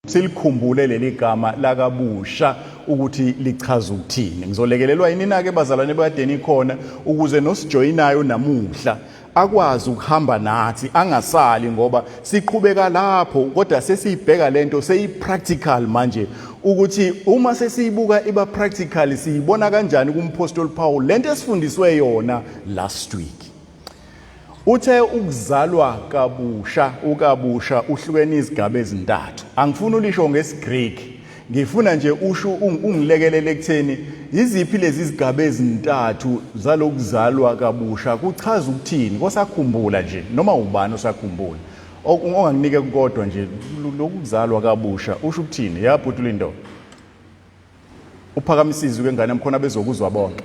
Silikhumbule leli gama lakabusha ukuthi lichaza ukuthini. Ngizolekelelwa yini na ke bazalwane bekade nikhona ukuze nosijoyinayo namuhla akwazi ukuhamba nathi angasali, ngoba siqhubeka lapho kodwa sesiyibheka lento seyi practical manje, ukuthi uma sesiyibuka iba practical siyibona kanjani kumpostoli Paul lento esifundiswe yona last week. Uthe ukuzalwa kabusha ukabusha uhlukene izigaba ezintathu. Angifuni ulisho ngesiGreek. Ngifuna nje usho ungilekelele ekutheni yiziphi lezi zigaba ezintathu zalokuzalwa kabusha kuchaza ukuthini kosakhumbula nje noma ubani osakhumbula. Onganginike kodwa nje lokuzalwa kabusha usho ukuthini? Ya bhuti Lindo. Uphakamisa izwi kengane mkhona bezokuzwa bonke.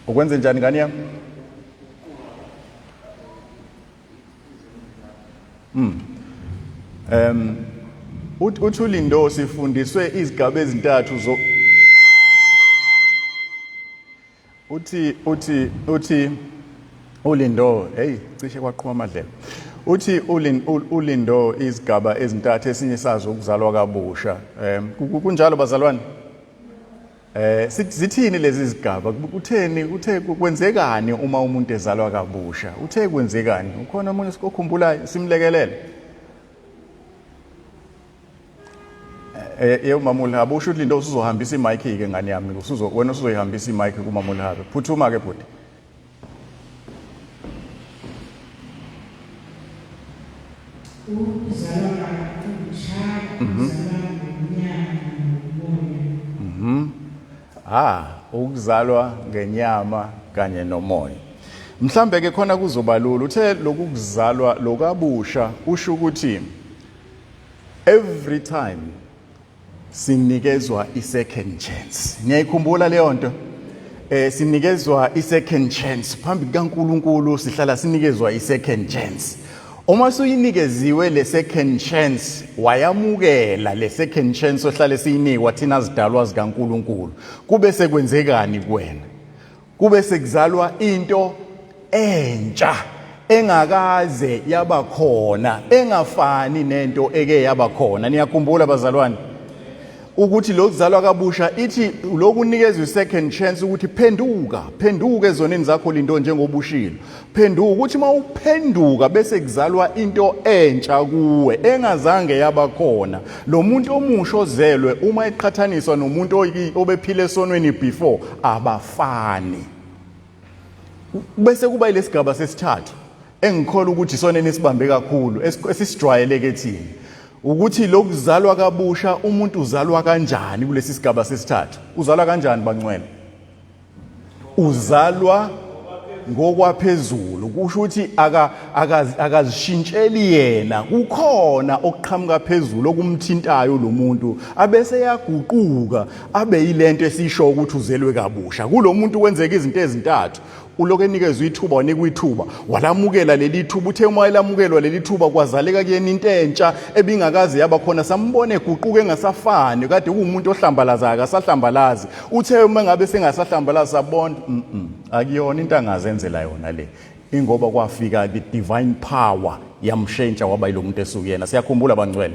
Ukwenze njani ngane yami? Uthi uLindo sifundiswe izigaba ezintathu zo Uthi uthi uthi uLindo, hey cishe kwaqhuma amadlebe. Uthi uLindo izigaba ezintathu esinye sazo ukuzalwa kabusha. Kunjalo bazalwane? Zithini lezi zigaba? Kutheni uthe kwenzekani uma umuntu ezalwa kabusha? Uthe kwenzekani? Ukhona omunye esikukhumbulayo simlekelele? Eh umama uLhabe usho ukuthi into usuzohambisa imic ke ngane yami usuzo wena usuzoyihambisa imic kumama uLhabe. Phuthuma ke bhuti. Ukuzalwa kabusha, ukuzalwa ngenyama nomoya. Ah, ukuzalwa ngenyama kanye nomoya. Mhlambe ke khona kuzobalula uthe lokuzalwa lokabusha usho ukuthi every time sinikezwa i-second chance. Niyayikhumbula leyo nto? Sinikezwa i-second chance phambi kukaNkuluNkulu, sihlala sinikezwa i-second chance. Uma suyinikeziwe le second chance, wayamukela le second chance ohlale siyinikwa thina zidalwa zikaNkuluNkulu, kube sekwenzekani kuwena? Kube sekuzalwa into entsha engakaze yaba khona, engafani nento eke yaba khona. Niyakhumbula bazalwane ukuthi lokuzalwa kabusha ithi lokunikezwa i-second chance ukuthi phenduka, phenduka ezoneni zakho Lindo njengobushilo. Phenduka, ukuthi uma uphenduka bese kuzalwa into entsha kuwe engazange yaba khona. Lo muntu omusha ozelwe uma eqhathaniswa nomuntu obephila esonweni before abafani. Bese kuba ilesigaba sesithathu engikholwa ukuthi isona enisibambe kakhulu esisijwayeleke thina, ukuthi lokuzalwa kabusha umuntu uzalwa kanjani kulesi sigaba sesithathu. Uzalwa kanjani bangcwele? Uzalwa ngokwaphezulu, kusho ukuthi akazishintsheli yena, kukhona okuqhamuka phezulu okumthintayo lo muntu abese yaguquka abe yilento esisho ukuthi uzelwe kabusha. Kulo muntu kwenzeka izinto ezintathu. Uloku enikezwe ithuba, wanikwa ithuba, walamukela leli thuba. Uthe uma elamukelwa leli thuba kwazaleka kuyena into entsha ebingakaze yaba khona. Sambone eguquka engasafani, kade kuwumuntu ohlambalazayo akasahlambalazi. Uthe uma ngabe sengasahlambalazi sabona akuyona into angazenzela yona le, ingoba kwafika the divine power yamshentsha waba yilo muntu esukuyena. Siyakhumbula bangcwele.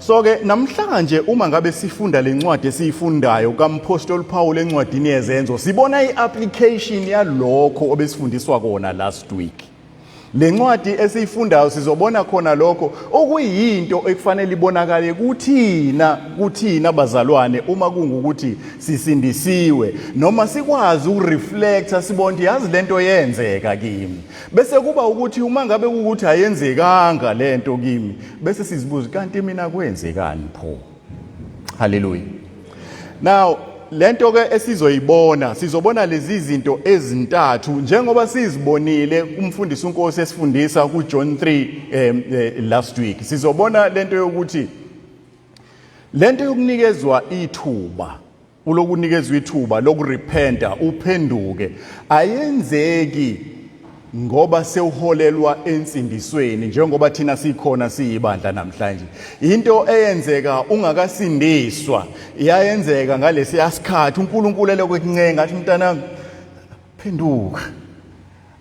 So ke namhlanje uma ngabe sifunda lencwadi esiyifundayo kaMpostoli Paul encwadini yeZenzo, sibona iapplication yalokho obesifundiswa kona last week. Lencwadi esiyifundayo sizobona khona lokho okuyinto ekufanele ibonakale kuthina bazalwane uma kungukuthi sisindisiwe noma sikwazi ukureflecta sibone ukuthi yazi lento yenzeka kimi. Bese kuba ukuthi uma ngabe kukuthi ayenzekanga lento kimi, bese sizibuza kanti mina kwenzekani pho. Haleluya. Now lento ke esizoyibona, sizobona lezi zinto ezintathu njengoba sizibonile kumfundisi uNkosi esifundisa kuJohn 3 last week. Sizobona lento yokuthi lento yokunikezwa ithuba, ulokunikezwa ithuba lokurepenta uphenduke, ayenzeki ngoba sewuholelwa ensindisweni njengoba thina sikhona siyibandla namhlanje. Into eyenzeka ungakasindiswa iyayenzeka ngalesiya sikhathi uNkulunkulu elokhu ekuncenga athi mntanami phenduka.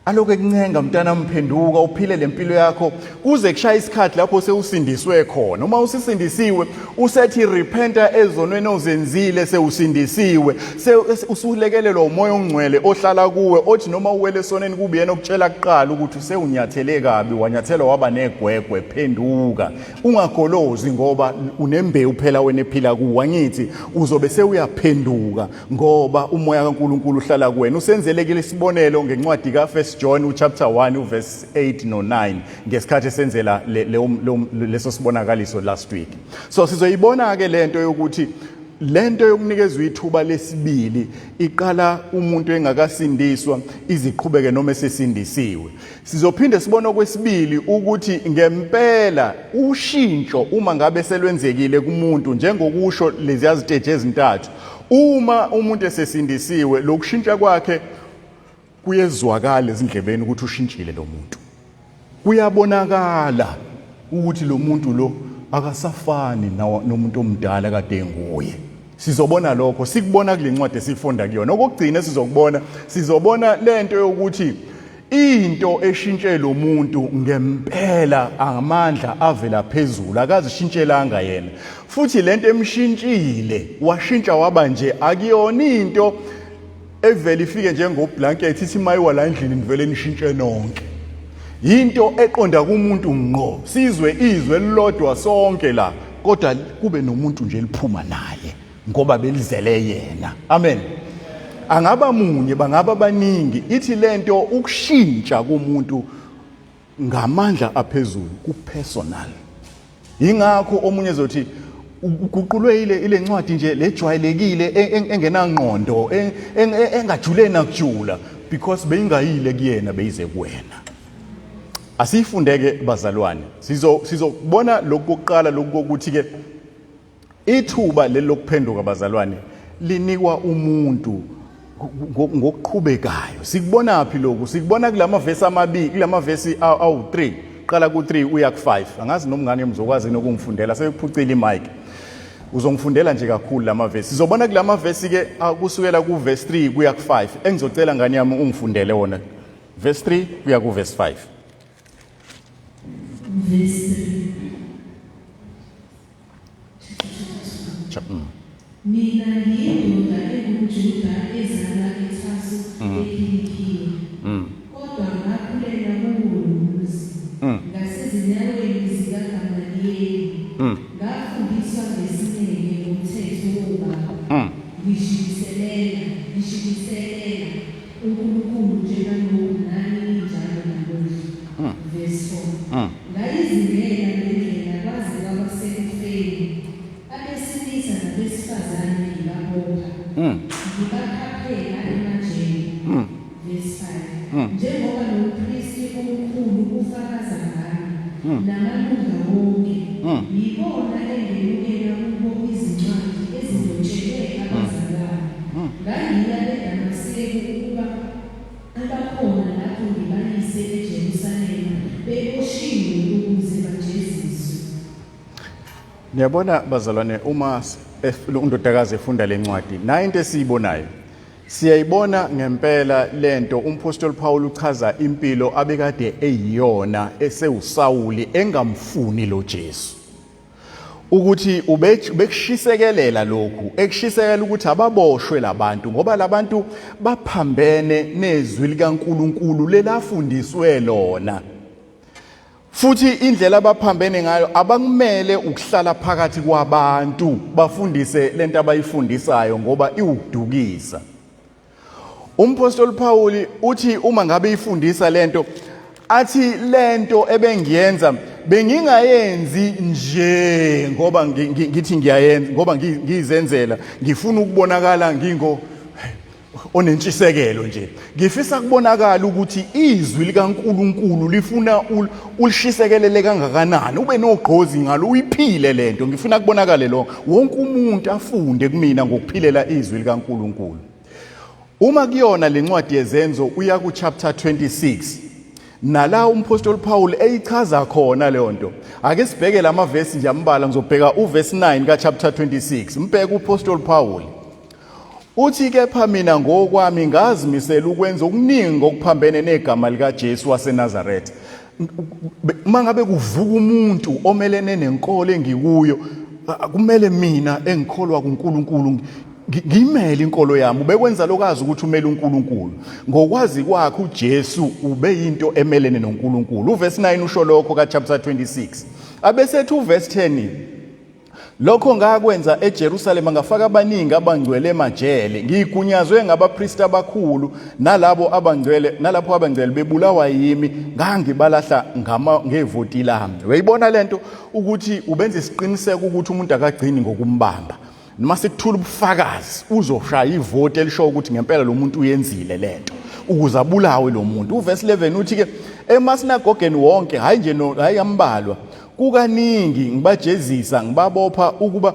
Alokhu ekuncenga mntana mphenduka uphile lempilo yakho kuze kushaya isikhathi lapho sewusindiswe khona. Uma usisindisiwe usethi repenta ezonweni ozenzile sewusindisiwe, usulekelelwa umoya ongcwele ohlala kuwe othi noma uwele esonweni kube yena okutshela kuqala ukuthi sewunyathele kabi, wanyathela waba negwegwe, phenduka. Ungagolozi ngoba unembewu phela wena ephila kuwe. Angithi uzobe sewuyaphenduka ngoba umoya kaNkuluNkulu uhlala kuwena. Usenzelekile isibonelo ngencwadi ka-1 John uchapter 1 uverse 8 no-9 ngesikhathi esenzela leso sibonakaliso last week. So sizoyibona-ke lento yokuthi lento yokunikezwa ithuba lesibili iqala umuntu engakasindiswa iziqhubeke noma esesindisiwe. Sizophinde sibone okwesibili ukuthi ngempela ushintsho uma ngabe selwenzekile kumuntu njengokusho leziya ziteji ezintathu, uma umuntu esesindisiwe lokushintsha kwakhe kuyezwakala ezindlebeni ukuthi ushintshile lo muntu, kuyabonakala ukuthi lo muntu lo akasafani nomuntu omdala kade enguye. Sizobona lokho, sikubona kule ncwadi esifunda kuyona. Okokugcina sizokubona, sizobona lento yokuthi into eshintshe lo muntu ngempela amandla avela phezulu, akazishintshelanga yena. Futhi lento emshintshile washintsha waba nje akuyona into evele ifike njengoblanket ithi mayiwa la endlini nivele nishintshe nonke. Yinto eqonda kumuntu ngqo, sizwe izwe elilodwa sonke la, kodwa kube nomuntu nje eliphuma naye ngoba belizele yena. Amen. Angaba munye, bangaba baningi. Ithi lento ukushintsha komuntu ngamandla aphezulu ku-personal. Yingakho omunye ezothi uguqulwe ile ile ncwadi nje lejwayelekile engenangqondo engajule nakujula, because beyingayile kuyena, beyize kuwena. Asiyifundeke bazalwane, sizobona lokhu kokuqala, lokhu kokuthi ke ithuba leli lokuphenduka bazalwane linikwa umuntu ngokuqhubekayo. Sikubona phi lokhu? Sikubona kulamavesi amabili, kulamavesi awu-3, qala ku-3 uya ku-5. Angazi noma ngane mzokwazi nokungifundela, sekuphucile imic. Uzongifundela nje kakhulu lamavesi. Sizobona kulamavesi ke kusukela ku-verse 3 kuya ku-5. Engizocela ngane yami ungifundele wona. Verse 3 kuya ku-verse 5. Verse 3. Mina ngiyindoda engumJuda ezalwa eTarsu eKilikiya, kodwa ngakhulela kuwo lo muzi, ngasezinyaweni zikaGamaliyeli, ngafundiswa ngesineke ngomthetho wobaba, ngishikiselela, ngishikiselela uNkulunkulu njengalokhu nani ninjalo namuhla. Verse 4. Ngayizingela le ndlela kwaze kwaba sekufeni. Abesilisa nabesifazane ngibabopha, ngibakhaphela emajele. Verse 5. Njengoba nompristi omkhulu ufakaza ngami, namalunga wonke, yibona engemukela kubo izincwadi ezilotshelwe abazalwane. Ngangiya eDamaseku ukuba abakhona lapho ngibayise eJerusalema beboshiwe ukuze bajeziswe. Niyabona bazalwane, uma undodakazi efunda lencwadi, nayo into esiyibonayo, siyayibona ngempela lento. Umphostoli Paul uchaza impilo abekade eyiyona esewuSawuli engamfuni lo Jesu, ukuthi ubekushisekelela lokhu, ekushisekela ukuthi ababoshwe labantu ngoba labantu baphambene nezwi likaNkuluNkulu lelafundiswe lona. Futhi indlela abaphambene ngayo, abakumele ukuhlala phakathi kwabantu bafundise lento abayifundisayo ngoba iwukudukisa. Umphostoli Paul uthi uma ngabe ifundisa lento, athi lento ebengiyenza bengingayenzi nje ngoba ngithi ngiyayenza ngoba ngizenzela, ngifuna ukubonakala ngingo onentshisekelo nje, ngifisa kubonakala ukuthi izwi likaNkuluNkulu lifuna ulishisekelele kangakanani, ube nogqozi ngalo, uyiphile lento. Ngifuna kubonakale lo wonke umuntu afunde kumina ngokuphilela izwi likaNkuluNkulu. Uma kuyona lencwadi yeZenzo uya ku chapter 26, nala umphostoli Paul eyichaza khona leyo nto. Ake sibheke lamavesi nje ambalwa, ngizobheka uverse 9 ka chapter 26. Mbheke uphostoli Paul. Uthi kepha mina ngokwami ngazimisela ukwenza okuningi okuphambene negama likaJesu waseNazaretha. Uma ngabe kuvuka umuntu omelene nenkolo engikuyo, kumele mina engikholwa kuNkulunkulu ngiyimele inkolo yami. Ubekwenza lokazi ukuthi umele uNkulunkulu. Ngokwazi kwakhe uJesu ubeyinto emelene noNkulunkulu. Uverse 9 usho lokho ka chapter 26. Abesethi uverse 10 Lokho ngakwenza eJerusalema ngafaka abaningi abangcwele emajele ngigunyazwe ngabapristi abakhulu nalabo abangcwele nalapho abangcwele bebulawa yimi ngangibalahla ngama ngevoti lami. Uyayibona lento ukuthi ubenza isiqiniseko ukuthi umuntu akagcini ngokumbamba noma sekuthula ubufakazi uzoshaya ivoti elisho ukuthi ngempela lo muntu uyenzile lento ukuze abulawe lo muntu. Uverse 11 uthi ke emasinagogeni wonke hayi nje no hayi ambalwa Kukaningi ngibajezisa ngibabopha ukuba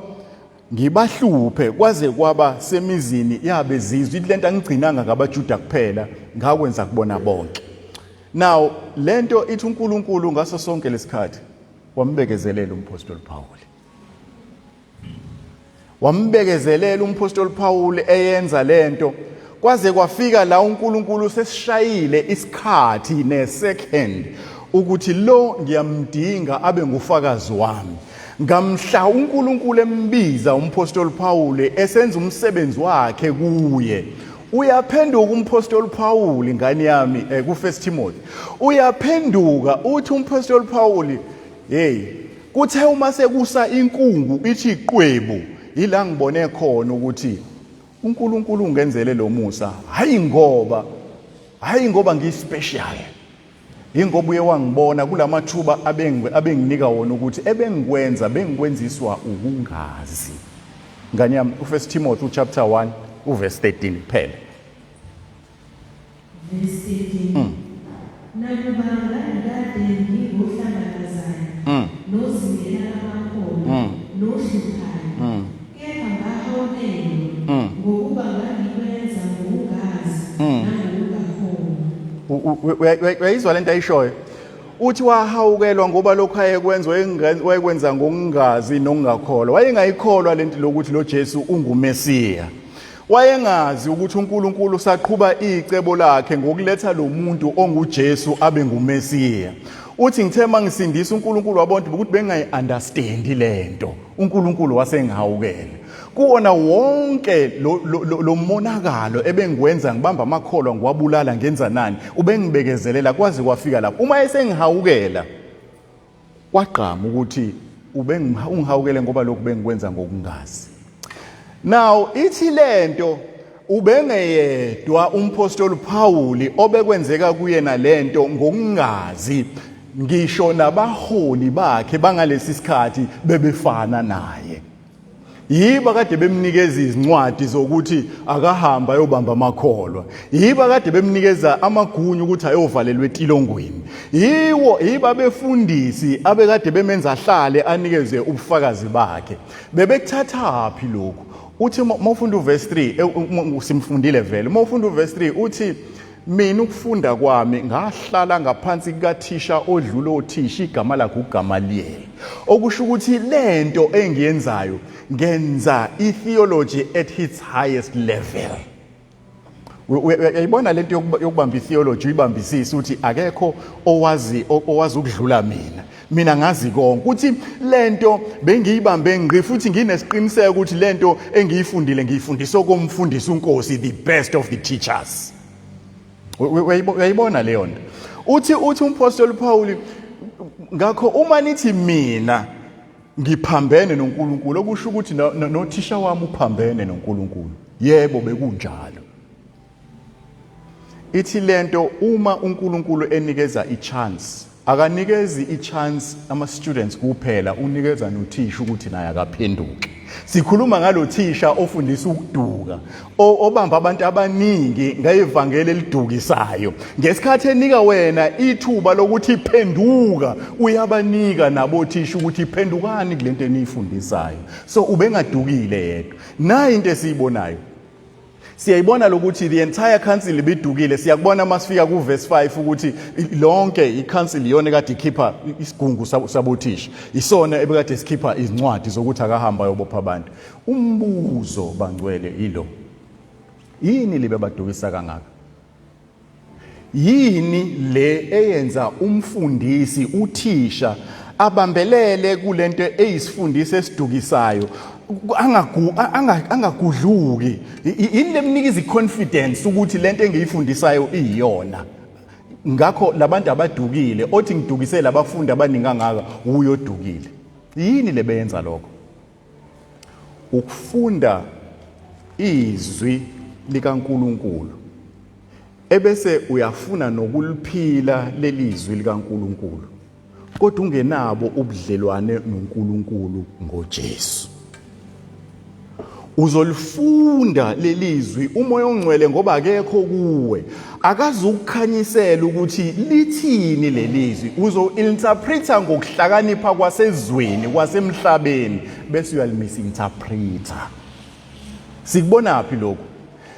ngibahluphe kwaze kwaba semizini yabezizwe. Ithi lento angigcinanga ngabaJuda kuphela, ngakwenza kubona bonke. Now lento ithi uNkulunkulu ngaso sonke lesikhathi wambekezelela umphostoli Paul. Wambekezelela umphostoli Paul eyenza lento kwaze kwafika la uNkulunkulu sesishayile isikhathi nesecond ukuthi lo ngiyamdinga abe ngufakazi wami. Ngamhla uNkulunkulu embiza umphostoli Paul esenza umsebenzi wakhe kuye. Uyaphenduka umphostoli Paul ingane yami eh, ku First Timothy. Uyaphenduka uthi umphostoli Paul hey Kuthe uma sekusa inkungu ithi qwebu yila ngibone khona ukuthi uNkulunkulu ungenzele lo musa hayi ngoba hayi ngoba ngispecial ingoba uye wangibona kulamathuba abenginika wona ukuthi ebengikwenza bengikwenziswa ukungazi. Ngane yami uFirst Timothy chapter 1 uverse 13 kuphela. Verse 13. Nakuba ngangikade ngingohlangabezana nozingela amakholwa nohluphayo, kepha ngahawukelwa, ngokuba ngangikwenza ngokungazi nangokungakholwa. Uyayizwa lento ayishoyo? Uthi wahawukelwa ngoba lokhu ayekwenza wayekwenza ngokungazi nokungakholwa. Wayengayikholwa lento lokuthi lo Jesu unguMesiya. Wayengazi ukuthi uNkulunkulu usaqhuba icebo lakhe ngokuletha lo muntu onguJesu abe nguMesiya. Uthi ngithe mangisindisa uNkulunkulu wabona ukuthi bengayi-understandi lento. uNkulunkulu wasengihawukela. Kuwona wonke lo, lo, lo, lo monakalo ebengiwenza ngibamba amakholwa ngiwabulala ngenza nani ubengibekezelela kwaze kwafika lapho uma esengihawukela kwagqama ukuthi ubengihawukele ngoba lokhu bengikwenza ngokungazi. Now ithi lento ubengeyedwa umphostoli Paul obekwenzeka kuyena lento ngokungazi ngisho nabaholi bakhe bangalesi sikhathi bebefana naye. Yiba kade bemnikeza izincwadi zokuthi akahamba ayobamba amakholwa. Yiba kade bemnikeza amagunya ukuthi ayovalelwa etilongweni. Yiwo yiba befundisi abekade bemenza ahlale anikeze ubufakazi bakhe. Bebekuthathaphi lokhu? Uthi uma ufunda uverse 3 simfundile vele. Uma ufunda uverse 3 uthi mina ukufunda kwami ngahlala ngaphansi kukathisha odlula othisha igama lakhe uGamaliyeli. Okusho ukuthi lento engiyenzayo ngenza itheology at its highest level. Uyayibona lento yokubamba itheology uyibambisise ukuthi akekho owazi owazi ukudlula mina. Mina ngazi konke ukuthi lento bengiyibambe ngqi futhi nginesiqiniseko ukuthi lento engiyifundile ngiyifundisa okomfundisi uNkosi the best of the teachers. Uyayibona leyo nto. Uthi uthi umphostoli Paul ngakho uma nithi mina ngiphambene noNkulunkulu okusho ukuthi nothisha wami uphambene noNkulunkulu. Yebo bekunjalo. Ithi lento uma uNkulunkulu enikeza ichance akanikezi ichance ama students kuphela unikeza nothisha ukuthi naye akaphenduke. Sikhuluma ngalothisha ofundisa ukuduka obamba abantu abaningi ngevangeli elidukisayo. Ngesikhathi enika wena ithuba lokuthi phenduka uyabanika nabothisha ukuthi phendukani kulento eniyifundisayo. So ubengadukile yedwa. Nayi into esiyibonayo. Siyayibona lokuthi the entire council ibidukile. Siyakubona masifika ku verse 5 ukuthi lonke i-council iyona ekade ikhipha isigungu sabothisha. Isona ebekade sikhipha izincwadi zokuthi akahamba ayobopha abantu. Umbuzo bangcwele yilo. Yini libe badukisa kangaka? Yini le eyenza umfundisi uthisha abambelele kulento eyisifundisi esidukisayo angagudluki? Yini lemnika iconfidence ukuthi lento engiyifundisayo iyiyona? Ngakho labantu abadukile, othi ngidukise labafundi abaningi kangaka, uyodukile. Yini lebeyenza lokho? Ukufunda izwi likaNkuluNkulu ebese uyafuna nokuliphila lelizwi likaNkuluNkulu, kodwa ungenabo ubudlelwane noNkulunkulu ngoJesu. Uzolifunda lelizwi, uMoya oNgcwele ngoba akekho kuwe akazukukhanyisela ukuthi lithini lelizwi. Uzo-interpreta ngokuhlakanipha kwasezweni, kwasemhlabeni, bese uyalimisinterpreta. Sikubonaphi lokhu?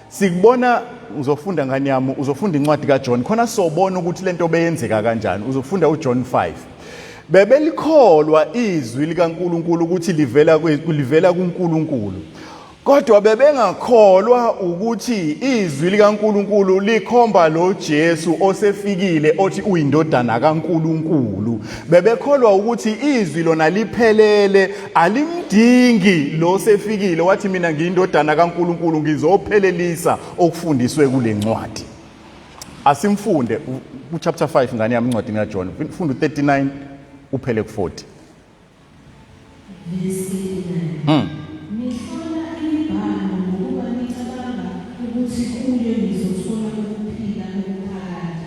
Sikubona, uzofunda ngane yami, uzofunda incwadi kaJohn khona sobona ukuthi lento beyenzeka kanjani. Uzofunda uJohn 5. Bebelikholwa izwi likaNkuluNkulu ukuthi livela kuNkulunkulu, kodwa bebengakholwa ukuthi izwi likaNkuluNkulu likhomba lo Jesu osefikile othi uyindodana kaNkuluNkulu. Bebekholwa ukuthi izwi lona liphelele, alimdingi lo sefikile wathi mina ngiyindodana kaNkuluNkulu, ngizophelelisa okufundiswe kule ncwadi. Asimfunde ku-chapter 5 ngane yami, incwadi kaJohn. Funda u-39 uphele ku-40. Verse 39. Nihlola imibhalo ngokuba nicabanga ukuthi kuyo nizothola ukuphila okuphakade.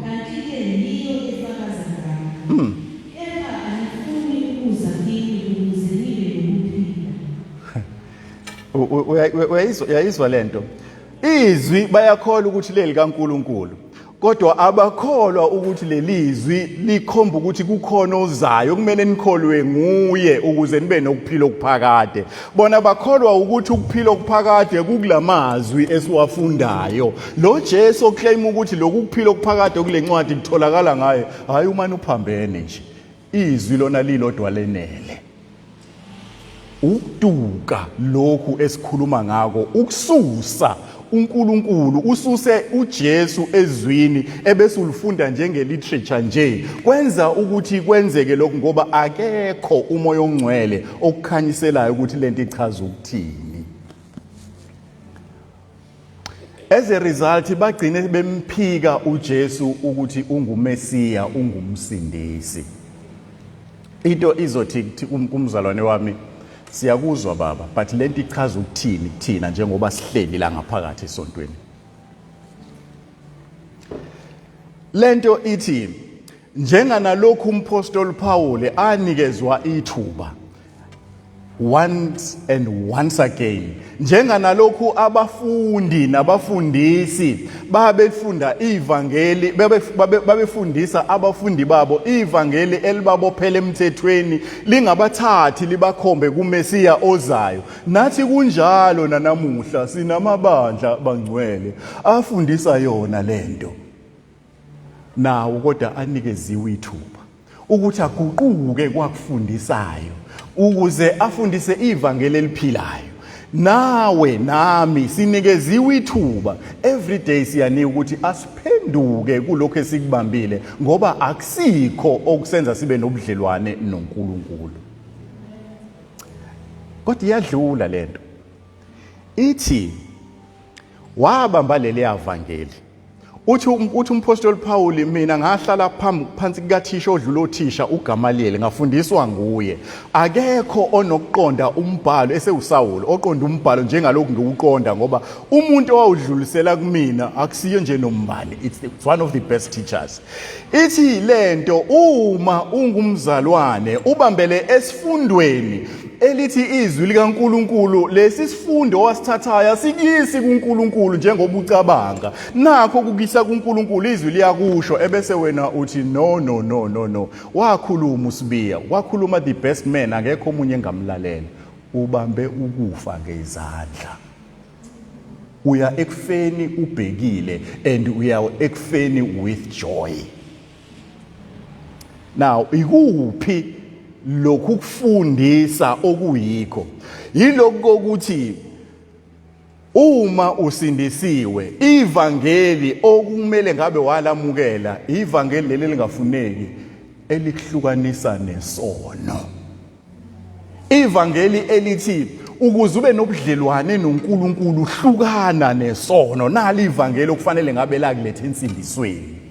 Kanti-ke yiyo efakaza ngami. Kepha anifuni ukuza kimi ukuze nibe nokuphila. Uyayizwa lento? Izwi bayakholwa ukuthi leli kaNkuluNkulu, kodwa abakholwa ukuthi lelizwi likhomba ukuthi kukhona ozayo kumele nikholwe nguye ukuze nibe nokuphila okuphakade. Bona bakholwa ukuthi ukuphila okuphakade kukulamazwi esiwafundayo. Lo Jesu oclaim ukuthi lokhu kuphila okuphakade kule ncwadi kutholakala ngaye, hayi, umane uphambene nje. Izwi lona lilodwa lenele. Ukuduka lokhu esikhuluma ngako, ukususa uNkulunkulu, ususe uJesu ezwini ebese ulifunda njenge literature nje, kwenza ukuthi kwenzeke lokhu ngoba akekho uMoya oNgcwele okukhanyiselayo ukuthi lento ichaza ukuthini. As a result bagcine bemphika uJesu ukuthi unguMesiya, ungumsindisi. Into izothi kumzalwane wami, siyakuzwa baba, but lento ichaza ukuthini kuthina njengoba sihleli la ngaphakathi esontweni? Lento ithi njenganalokhu umpostoli Paul anikezwa ithuba once and once again, njenganalokhu abafundi nabafundisi babefunda ivangeli, babefundisa abafundi babo ivangeli elibabophele emthethweni, lingabathathi libakhombe kuMesiya ozayo, nathi kunjalo nanamuhla. Sinamabandla bangcwele afundisa yona lento nawo, kodwa anikeziwe ithuba ukuthi aguquke kwakufundisayo ukuze afundise ivangeli eliphilayo. Nawe nami sinikeziwe ithuba every day, siyanika ukuthi asiphenduke kulokho esikubambile ngoba akusikho okusenza sibe nobudlelwane noNkulunkulu. Kodwa iyadlula lento, ithi wabamba leli yavangeli. Uthi umpostoli Paul, mina ngahlala phambi phansi kukathisha odlula othisha uGamaliel, ngafundiswa nguye. Akekho onokuqonda umbhalo esewuSawulu oqonda umbhalo njengalokhu ngiwuqonda, ngoba umuntu owawudlulisela kumina akusiyo nje nombani, it's one of the best teachers. Ithi lento, uma ungumzalwane ubambele esifundweni elithi izwi likaNkuluNkulu, lesi sifundo wasithathayo asikuyisi kuNkulunkulu njengoba ucabanga. Nakho kukisa kuNkulunkulu, izwi liyakusho, ebese wena uthi no, no, no, no, no, wakhuluma uSibiya, wakhuluma the best man, akekho omunye engamlalela. Ubambe ukufa ngezandla, uya ekufeni ubhekile, and uya ekufeni with joy. Now ikuphi lokhu kufundisa okuyikho? Yilokhu kokuthi Uma usindisiwe, ivangeli okumele ngabe walamukela, ivangeli leli lingafuneki elikuhlukanisa nesono. Ivangeli elithi ukuze ube nobudlelwane noNkulunkulu hlukana nesono, nali ivangeli okufanele ngabe lakuletha ensindisweni.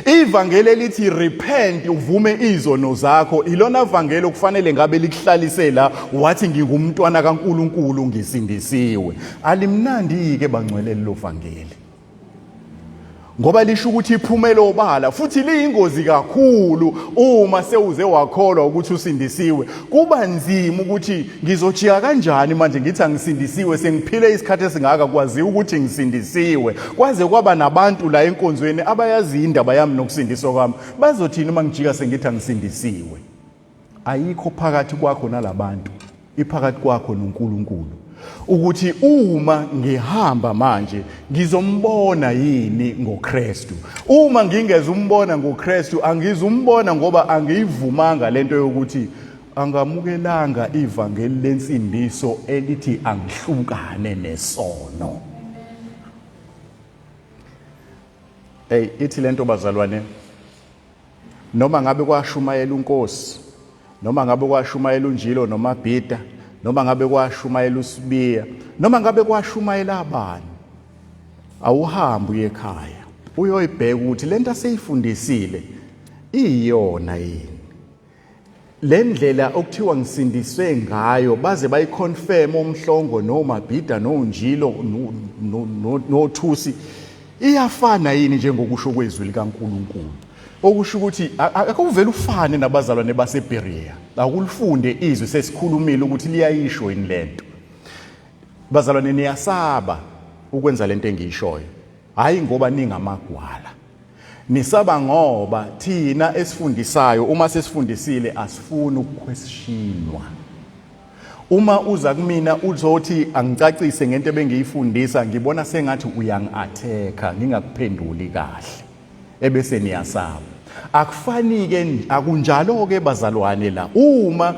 Ivangeli elithi repent uvume izono zakho ilona vangeli okufanele ngabe likuhlalise la wathi ngingumntwana kaNkuluNkulu ngisindisiwe. Alimnandi ke bangcwele lo vangeli. Ngoba lisho ukuthi iphumela obala futhi liyingozi kakhulu uma sewuze wakholwa ukuthi usindisiwe. Kuba nzima ukuthi ngizojika kanjani manje ngithi angisindisiwe sengiphile isikhathi esingaka kwaziwa ukuthi ngisindisiwe kwaze kwaba nabantu la enkonzweni abayazi indaba yami nokusindiswa kwami bazothini uma ngijika sengithi angisindisiwe ayikho phakathi kwakho nalabantu iphakathi kwakho noNkulunkulu ukuthi uma ngihamba manje ngizombona yini ngoKristu uma ngingeze umbona ngoKristu angizumbona ngoba angiyivumanga lento yokuthi angamukelanga ivangeli lensindiso elithi angihlukane nesono. Hey ithi lento bazalwane noma ngabe kwashumayela uNkosi noma ngabe kwashumayela uNjilo noma Bhida noma ngabe kwashumayela uSibiya noma ngabe kwashumayela abani awuhambi uye ekhaya uyoyibheka ukuthi lento aseyifundisile iyona yini Le ndlela okuthiwa ngisindiswe ngayo baze bayiconfirm omhlongo nomabhida nonjilo nothusi iyafana yini njengokusho kwezwi likaNkuluNkulu okusho ukuthi akuvele ufane nabazalwane baseBerea akulifunde izwi sesikhulumile ukuthi liyayisho yini lento bazalwane niyasaba ukwenza lento engiyishoyo hayi ngoba ningamagwala Nisaba ngoba thina esifundisayo uma sesifundisile asifuni ukukhweshinwa. Uma uza kumina uzothi angicacise ngento ebengiyifundisa ngibona sengathi uyangi-attack-a ngingakuphenduli kahle ebese niyasaba. Akufani-ke akunjalo-ke bazalwane la uma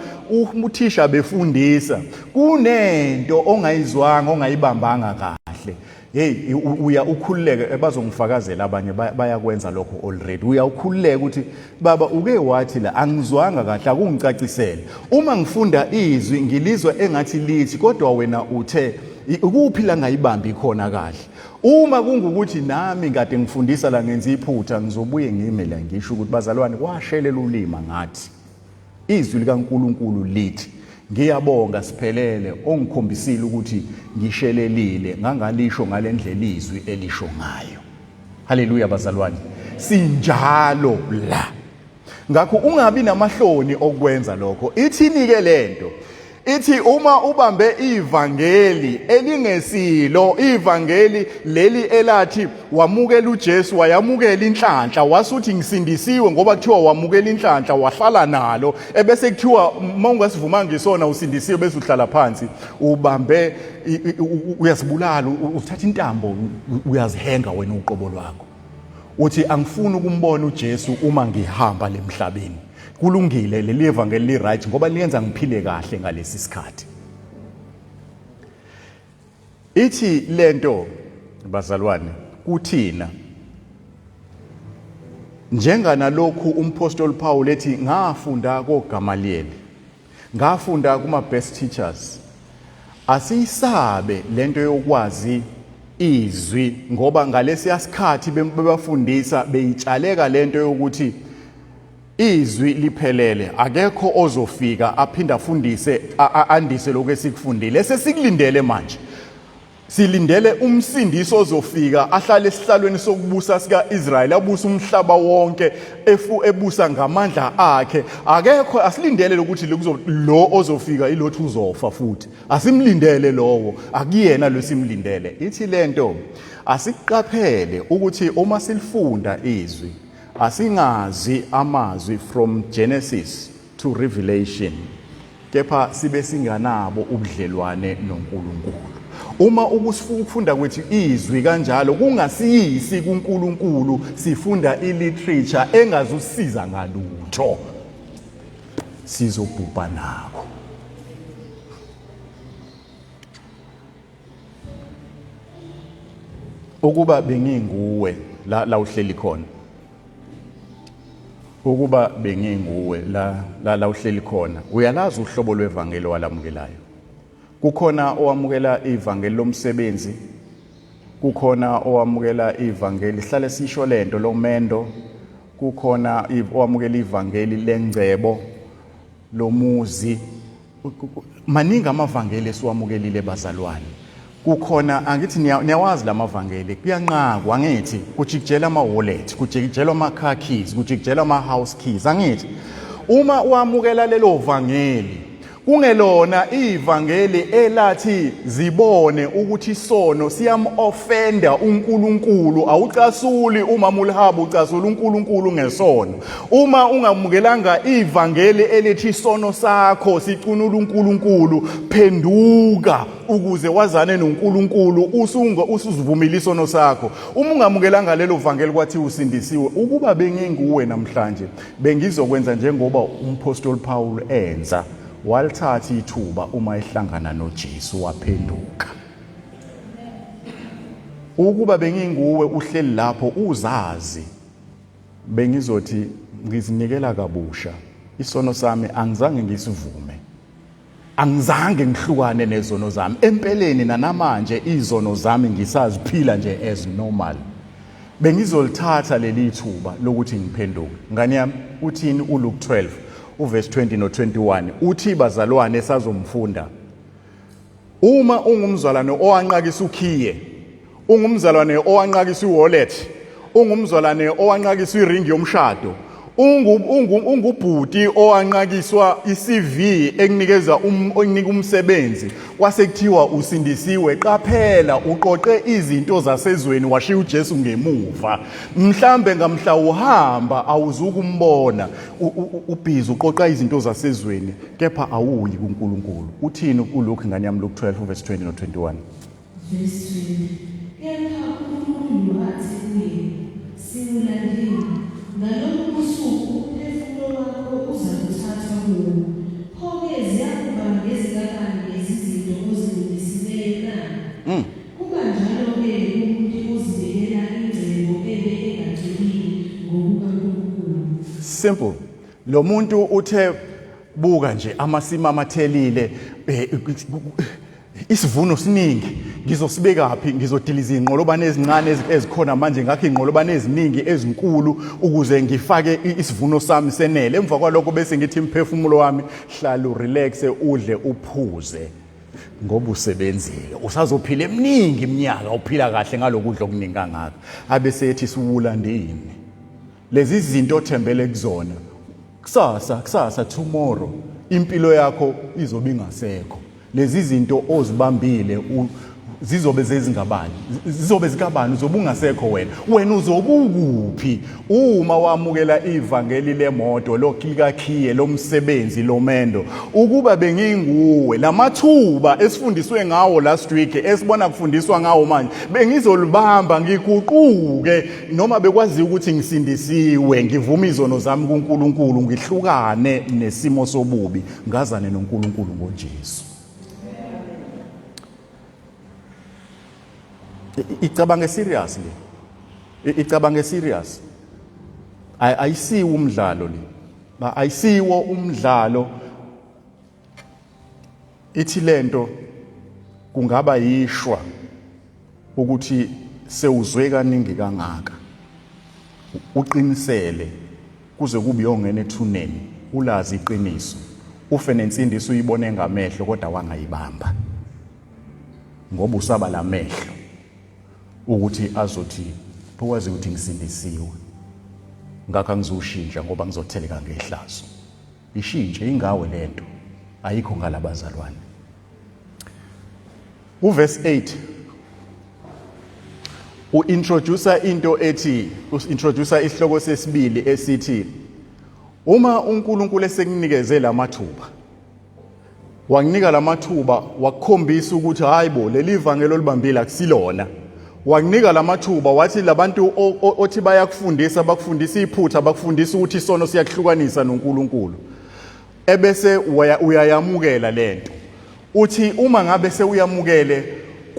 uthisha befundisa kunento ongayizwanga ongayibambanga kahle hey uya ukhululeke eh, bazongifakazela abanye bayakwenza lokho already uya ukhululeke ukuthi baba uke wathi la angizwanga kahle akungicacisele uma ngifunda izwi ngilizwa engathi lithi kodwa wena uthe ukuphi la ngayibambi khona kahle uma kungukuthi nami kade ngifundisa la ngenza iphutha ngizobuye ngime la ngisho ukuthi bazalwane kwashelela ulima ngathi Izwi likaNkulunkulu lithi, Ngiyabonga Siphelele ongikhombisile ukuthi ngishelelile ngangalisho ngalendlela izwi elisho ngayo. Haleluya bazalwane. Sinjalo la. Ngakho ungabi namahloni okwenza lokho. Ithini ke lento? Ithi uma ubambe ivangeli elingesilo ivangeli leli elathi wamukela uJesu wayamukela inhlanhla wasuthi ngisindisiwe ngoba kuthiwa wamukela inhlanhla wahlala nalo ebese kuthiwa uma ungasivumanga isona usindisiwe bese uhlala phansi ubambe uyazibulala uthatha intambo uyazihenga wena uqobo lwakho uthi angifuni ukumbona uJesu uma ngihamba lemhlabeni kulungile leli evangeli li right ngoba liyenza ngiphile kahle ngalesi sikhathi ithi lento bazalwane kuthina njenganalokhu umpostoli Paul ethi ngafunda koGamalieli Ngafunda kuma best teachers. Asiyisabe lento yokwazi izwi ngoba ngalesiya sikhathi bebafundisa beyitshaleka lento yokuthi izwi liphelele akekho ozofika aphinde afundise andise lokho esikufundile esesikulindele manje Silindele umsindisi ozofika ahlale esihlalweni sokubusa sika-Israyeli abuse umhlaba wonke efu ebusa ngamandla akhe. Akekho asilindele lokuthi lo ozofika ilothi uzofa futhi. Asimlindele lowo, akuyena lo simlindele. Ithi lento asiqaphele ukuthi uma silifunda izwi asingazi amazwi from Genesis to Revelation kepha sibe singanabo ubudlelwane noNkulunkulu. Uma ukufunda kwethu izwi kanjalo kungasiyisi kuNkulunkulu, sifunda iliterature engazusiza ngalutho, sizobhubha nakho. Ukuba benginguwe la la uhleli khona, ukuba benginguwe la la la uhleli khona, uyalazi uhlobo lwevangeli owalamukelayo. Kukhona owamukela ivangeli lomsebenzi, kukhona owamukela ivangeli, hlale sisho lento lomendo, kukhona owamukela ivangeli lengcebo lomuzi. Maningi amavangeli esiwamukelile bazalwane. Kukhona, angithi niyawazi lamavangeli, kuyanqakwa angithi, kujikijela ama-wallet, kujikijelwa ama-car keys, kujikijelwa ama-house keys, angithi. Uma wamukela lelo vangeli, kungelona ivangeli elathi zibone ukuthi isono siyam-ofenda uNkulunkulu, awucasuli umama uLihaba, ucasula uNkulunkulu ngesono. Uma ungamukelanga ivangeli elithi isono sakho sicunula uNkulunkulu, phenduka ukuze wazane noNkulunkulu, usunga usuzivumile isono sakho. Uma ungamukelanga lelo vangeli kwathi usindisiwe, ukuba benginguwe namhlanje bengizokwenza njengoba umphostoli Paul enza, walithatha ithuba uma ehlangana noJesu waphenduka. Ukuba benginguwe uhleli lapho uzazi, bengizothi ngizinikela kabusha, isono sami angizange ngisivume, angizange ngihlukane nezono zami. Empeleni nanamanje izono zami ngisaziphila nje as normal. Bengizolithatha leli thuba lokuthi ngiphenduke. Ngane yami, uthini uLuke 12 uverse 20 no 21? Uthi bazalwane sazomfunda, uma ungumzalwane owanqakisa ukhiye, ungumzalwane owanqakisa iwallet, ungumzalwane owanqakisa iringi yomshado, ungubhuti owanqakiswa iCV ekunikeza ekunika umsebenzi, kwase kuthiwa usindisiwe, qaphela, uqoqe izinto zasezweni washiya uJesu ngemuva. Mhlambe ngamhla uhamba awuzukumbona, ubhizi uqoqa izinto zasezweni kepha awuyi kuNkulunkulu. Uthini uLuke ngane yami, Luke 12 verse 20 no 21? Verse 20. Kepha uNkulunkulu wathi kuye, Siwulandile, ngalobu busuku umphefumulo wakho uzakuthathwa kuwe. Pho-ke ziyakuba ngezikabani lezi zinto ozilungisileyo na? Kuba njalo-ke kumuntu ozibekela ingcebo ebe engacebile ngokukaNkulunkulu. Simple. Lo muntu uthe buka nje amasimu amathelile, isivuno siningi, ngizosibekaphi? Ngizodiliza iy'nqolobane ezincane ezikhona manje, ngakho iy'nqolobane eziningi ezinkulu ukuze ngifake isivuno sami senele. Emva kwalokho bese ngithi mphefumulo wami hlala urelaxe, udle uphuze, ngoba usebenzile, usazophila eminingi iminyaka, uphila kahle ngalokudla okuningi kangaka. Abe sethi siwula ndini, lezi zinto othembele kuzona, kusasa, kusasa, tomorrow impilo yakho izobe ingasekho. Lezi zinto ozibambile zizobe zezingabani, zizobe zikabani? Uzobe ungasekho wena. Wena uzobe ukuphi uma wamukela ivangeli lemoto, loklikakhiye, lomsebenzi, lomendo? Ukuba benginguwe, lamathuba esifundiswe ngawo last week, esibona kufundiswa ngawo manje, bengizolibamba ngiguquke, noma bekwaziwa ukuthi ngisindisiwe, ngivume izono zami kuNkulunkulu, ngihlukane nesimo sobubi, ngazane noNkulunkulu ngoJesu. Icabange serious le, icabange serious. Ayisiwo umdlalo le, ayisiwo umdlalo. Ithi lento kungaba yishwa ukuthi sewuzwe kaningi kangaka, uqinisele kuze kube uyongena ethuneni ulazi iqiniso, ufe nensindiso uyibone ngamehlo kodwa wangayibamba ngoba usaba lamehlo ukuthi azothi phowazi ukuthi ngisindisiwe, ngakho angizushintsha ngoba ngizotheleka ngehlazo. Ishintshe ingawe lento, ayikho ngalabazalwane. Uverse 8 uintroduce into ethi, uintroduce isihloko sesibili esithi uma uNkulunkulu esekunikeze lamathuba, wakunika lamathuba, wakukhombisa ukuthi hayibo leli vangelo olibambile akusilona, wakunika lamathuba, wathi labantu othi bayakufundisa bakufundisa iphutha, bakufundisa ukuthi isono siyakuhlukanisa noNkulunkulu, ebese uyayamukela lento. Uthi uma ngabe sewuyamukele,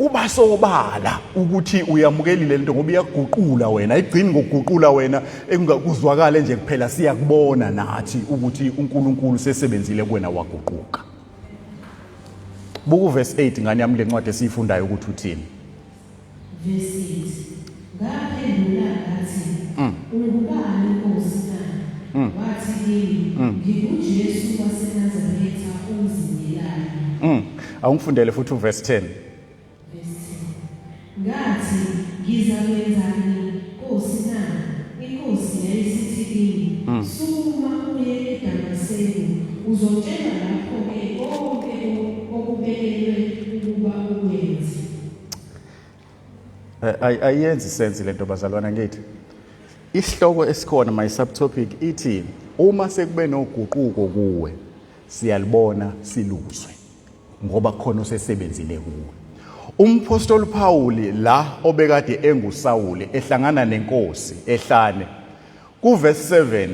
Kuba sobala ukuthi uyamukelile lento ngoba iyakuguqula wena, ayigcini ngokuguqula wena engakuzwakale nje kuphela, siyakubona nathi ukuthi uNkulunkulu sesebenzile kuwena waguquka. Buka uverse 8 ngane yami lencwadi esiyifundayo ukuthi uthini. Verse 8 Ngaphendula ngathi mm. Ungubani Nkosi na? Mm. Wathi kimi mm. NginguJesu waseNazaretha omzingelayo. Awungifundele futhi uverse 10. Verse 10 Ngathi ngizakwenzani Nkosi na? Inkosi yayisithi kimi mm. Sukuma uye eDamaseku uzotshelwa lapho-ke konke okubekelwe ukuba ukwenze. Eh, ayenzi sense lento bazalwana ngithi isihloko esikhona my subtopic ithi uma sekube noguquko kuwe siyalibona siluzwe ngoba khona osesebenzile kuwe. Umphostoli Paul la obekade enguSawuli ehlangana nenkosi ehlane kuverse 7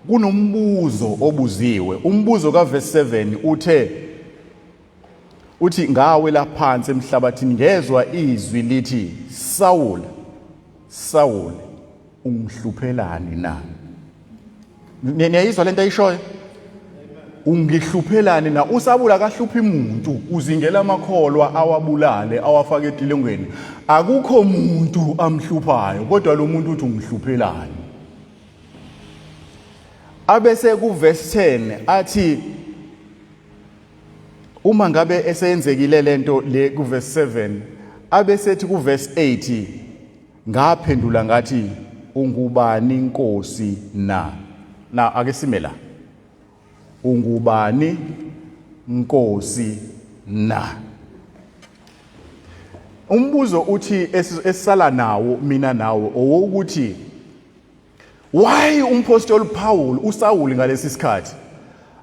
kunombuzo obuziwe. Umbuzo kaverse 7 uthe uthi ngawela phansi emhlabathini ngezwa izwi lithi Sawule Sawule ungihluphelani na? Niyayizwa lento ayishoyo? Ungihluphelani na? Usabula akahluphi muntu, uzingela amakholwa awabulale awafake etilongweni. Akukho muntu amhluphayo, kodwa lo muntu uthi ungihluphelani. Abese ku verse 10 athi uma ngabe eseyenzekile lento le ku verse 7 abesethi ku verse 8 Ngaphendula ngathi ungubani Nkosi na? Na ake sime la. Ungubani Nkosi na? Umbuzo uthi esisala nawo mina nawo owokuthi why umpostoli Paul uSawuli ngalesi sikhathi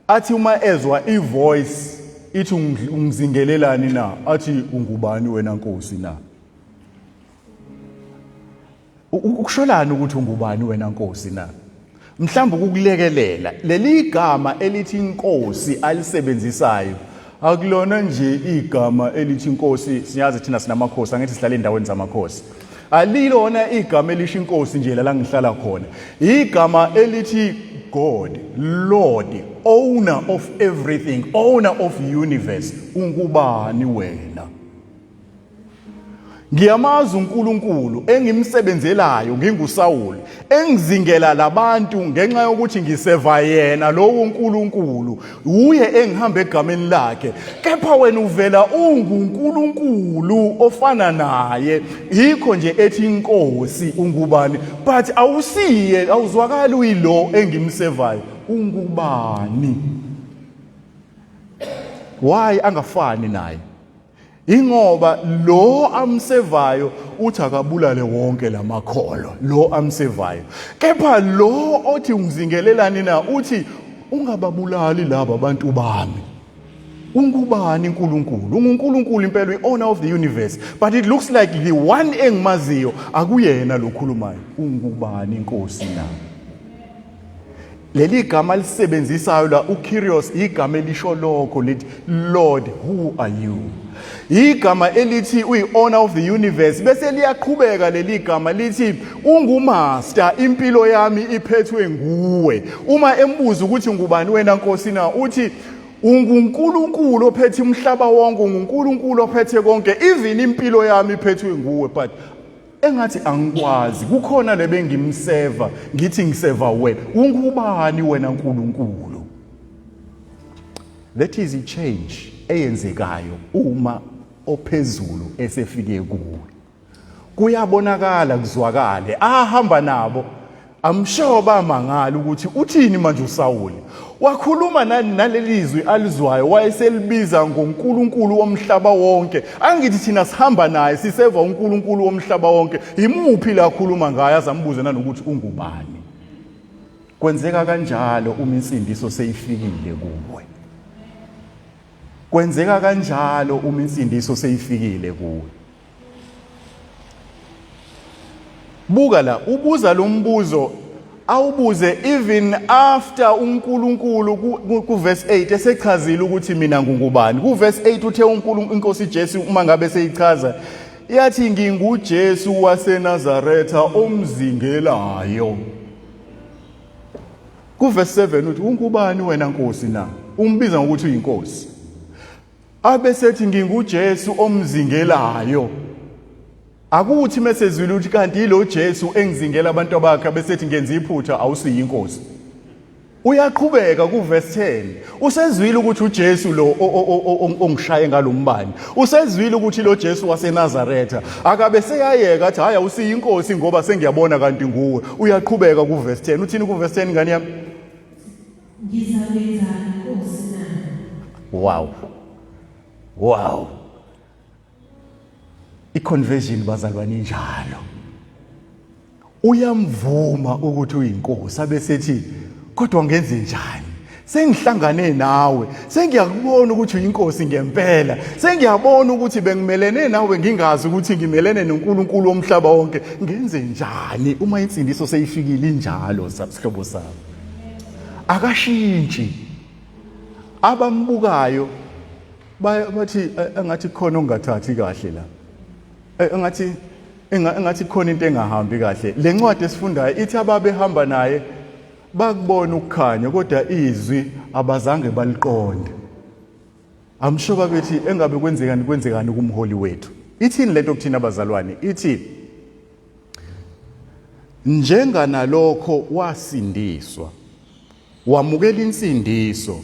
athi uma ezwa ivoice ithi ungizingelelani na athi ungubani wena Nkosi na? Ukusholani ukuthi ungubani wena Nkosi na? Mhlawumbe ukukulekelela leli gama elithi inkosi alisebenzisayo akulona nje igama elithi inkosi. Siyazi thina sinamakhosi, angithi sihlala endaweni zamakhosi. Alilona igama elisho inkosi nje la ngihlala khona, igama elithi God, Lord, owner of everything, owner of universe. Ungubani wena? Ngiyamazi uNkulunkulu engimsebenzelayo nginguSawuli, engizingela labantu ngenxa yokuthi ngiseva yena lowo uNkulunkulu, uye engihamba egameni lakhe. Kepha wena uvela unguNkulunkulu ofana naye, yikho nje ethi inkosi ungubani, but awusiye, awuzwakali uyilo engimsevayo. Ungubani? Why angafani naye? Ingoba lo amsevayo uthi akabulale wonke lamakholwa, lo amsevayo. Kepha lo othi ungizingelelani na uthi ungababulali laba bantu bami. Ungubani uNkulunkulu? UnguNkulunkulu impela, i-owner of the universe. But it looks like the one engimaziyo akuyena lo khulumayo. Ungubani inkosi na? Leli gama lisebenzisayo la uCurious igama elisho lokho lithi Lord who are you? Igama elithi uyi-owner of the universe bese liyaqhubeka leli gama lithi ungumaster, impilo yami iphethwe nguwe. Uma embuza ukuthi ngubani wena Nkosi na, uthi unguNkulunkulu ophethe umhlaba wonke, unguNkulunkulu ophethe konke, even impilo yami iphethwe nguwe, but engathi angikwazi, kukhona lebengimseva ngithi ngiseva wena. Ungubani wena Nkulunkulu? That is a change eyenzekayo uma ophezulu esefike kuwe. Kuyabonakala kuzwakale ahamba nabo. I'm sure bamangala ukuthi uthini manje uSawuli. Wakhuluma naleli zwi alizwayo wayeselibiza ngoNkulunkulu womhlaba wonke. Angithi thina sihamba naye siseva uNkulunkulu womhlaba wonke. Imuphi la khuluma ngaye azambuze nanokuthi ungubani. Kwenzeka kanjalo uma insindiso seyifikile kuwe. Kwenzeka kanjalo uma insindiso seyifikile kuwe. Buka la, ubuza lo mbuzo Awubuze even after uNkulunkulu ku verse 8 esechazile ukuthi mina ngungubani. Ku verse 8 uthe uNkulunkulu inkosi Jesu uma ngabe seyichaza yathi nginguJesu waseNazaretha omzingelayo. Ku verse 7 uthi ungubani wena Nkosi na? Umbiza ngokuthi uyinkosi. Abesethi nginguJesu omzingelayo. Akuthi mesezwile ukuthi kanti yilo Jesu engizingela abantu abakhe besethi ngenza iphutha awusiyinkosi. Uyaqhubeka kuverse 10. Usezwile ukuthi uJesu lo ongishaye ngalombani. Usezwile ukuthi lo Jesu waseNazaretha. Akabe seyayeka athi hayi awusiyinkosi ngoba sengiyabona kanti nguwe. Uyaqhubeka kuverse 10. Uthini kuverse 10 ngane yami? Ngizakwenzani Nkosi na? Wow. Wow. I-conversion bazalwane injalo. Uyamvuma ukuthi uyinkosi abesethi kodwa ngenze njani? Sengihlangane nawe, sengiyakubona ukuthi uyinkosi ngempela. Sengiyabona ukuthi bengimelene nawe ngingazi ukuthi ngimelene noNkulunkulu womhlaba wonke. Ngenze njani uma insindiso seyifikile injalo sihlobo sami? Akashintshi. Abambukayo bathi eh, engathi khona ongathathi kahle la eh, engathi engathi khona into engahambi kahle le ncwadi esifundayo ithi ababehamba naye bakubona ukukhanya kodwa izwi abazange baliqonde I'm sure babethi engabe kwenzekani kwenzekani kumholi wethu ithini lento kuthina abazalwane ithi njenganalokho wasindiswa wamukela insindiso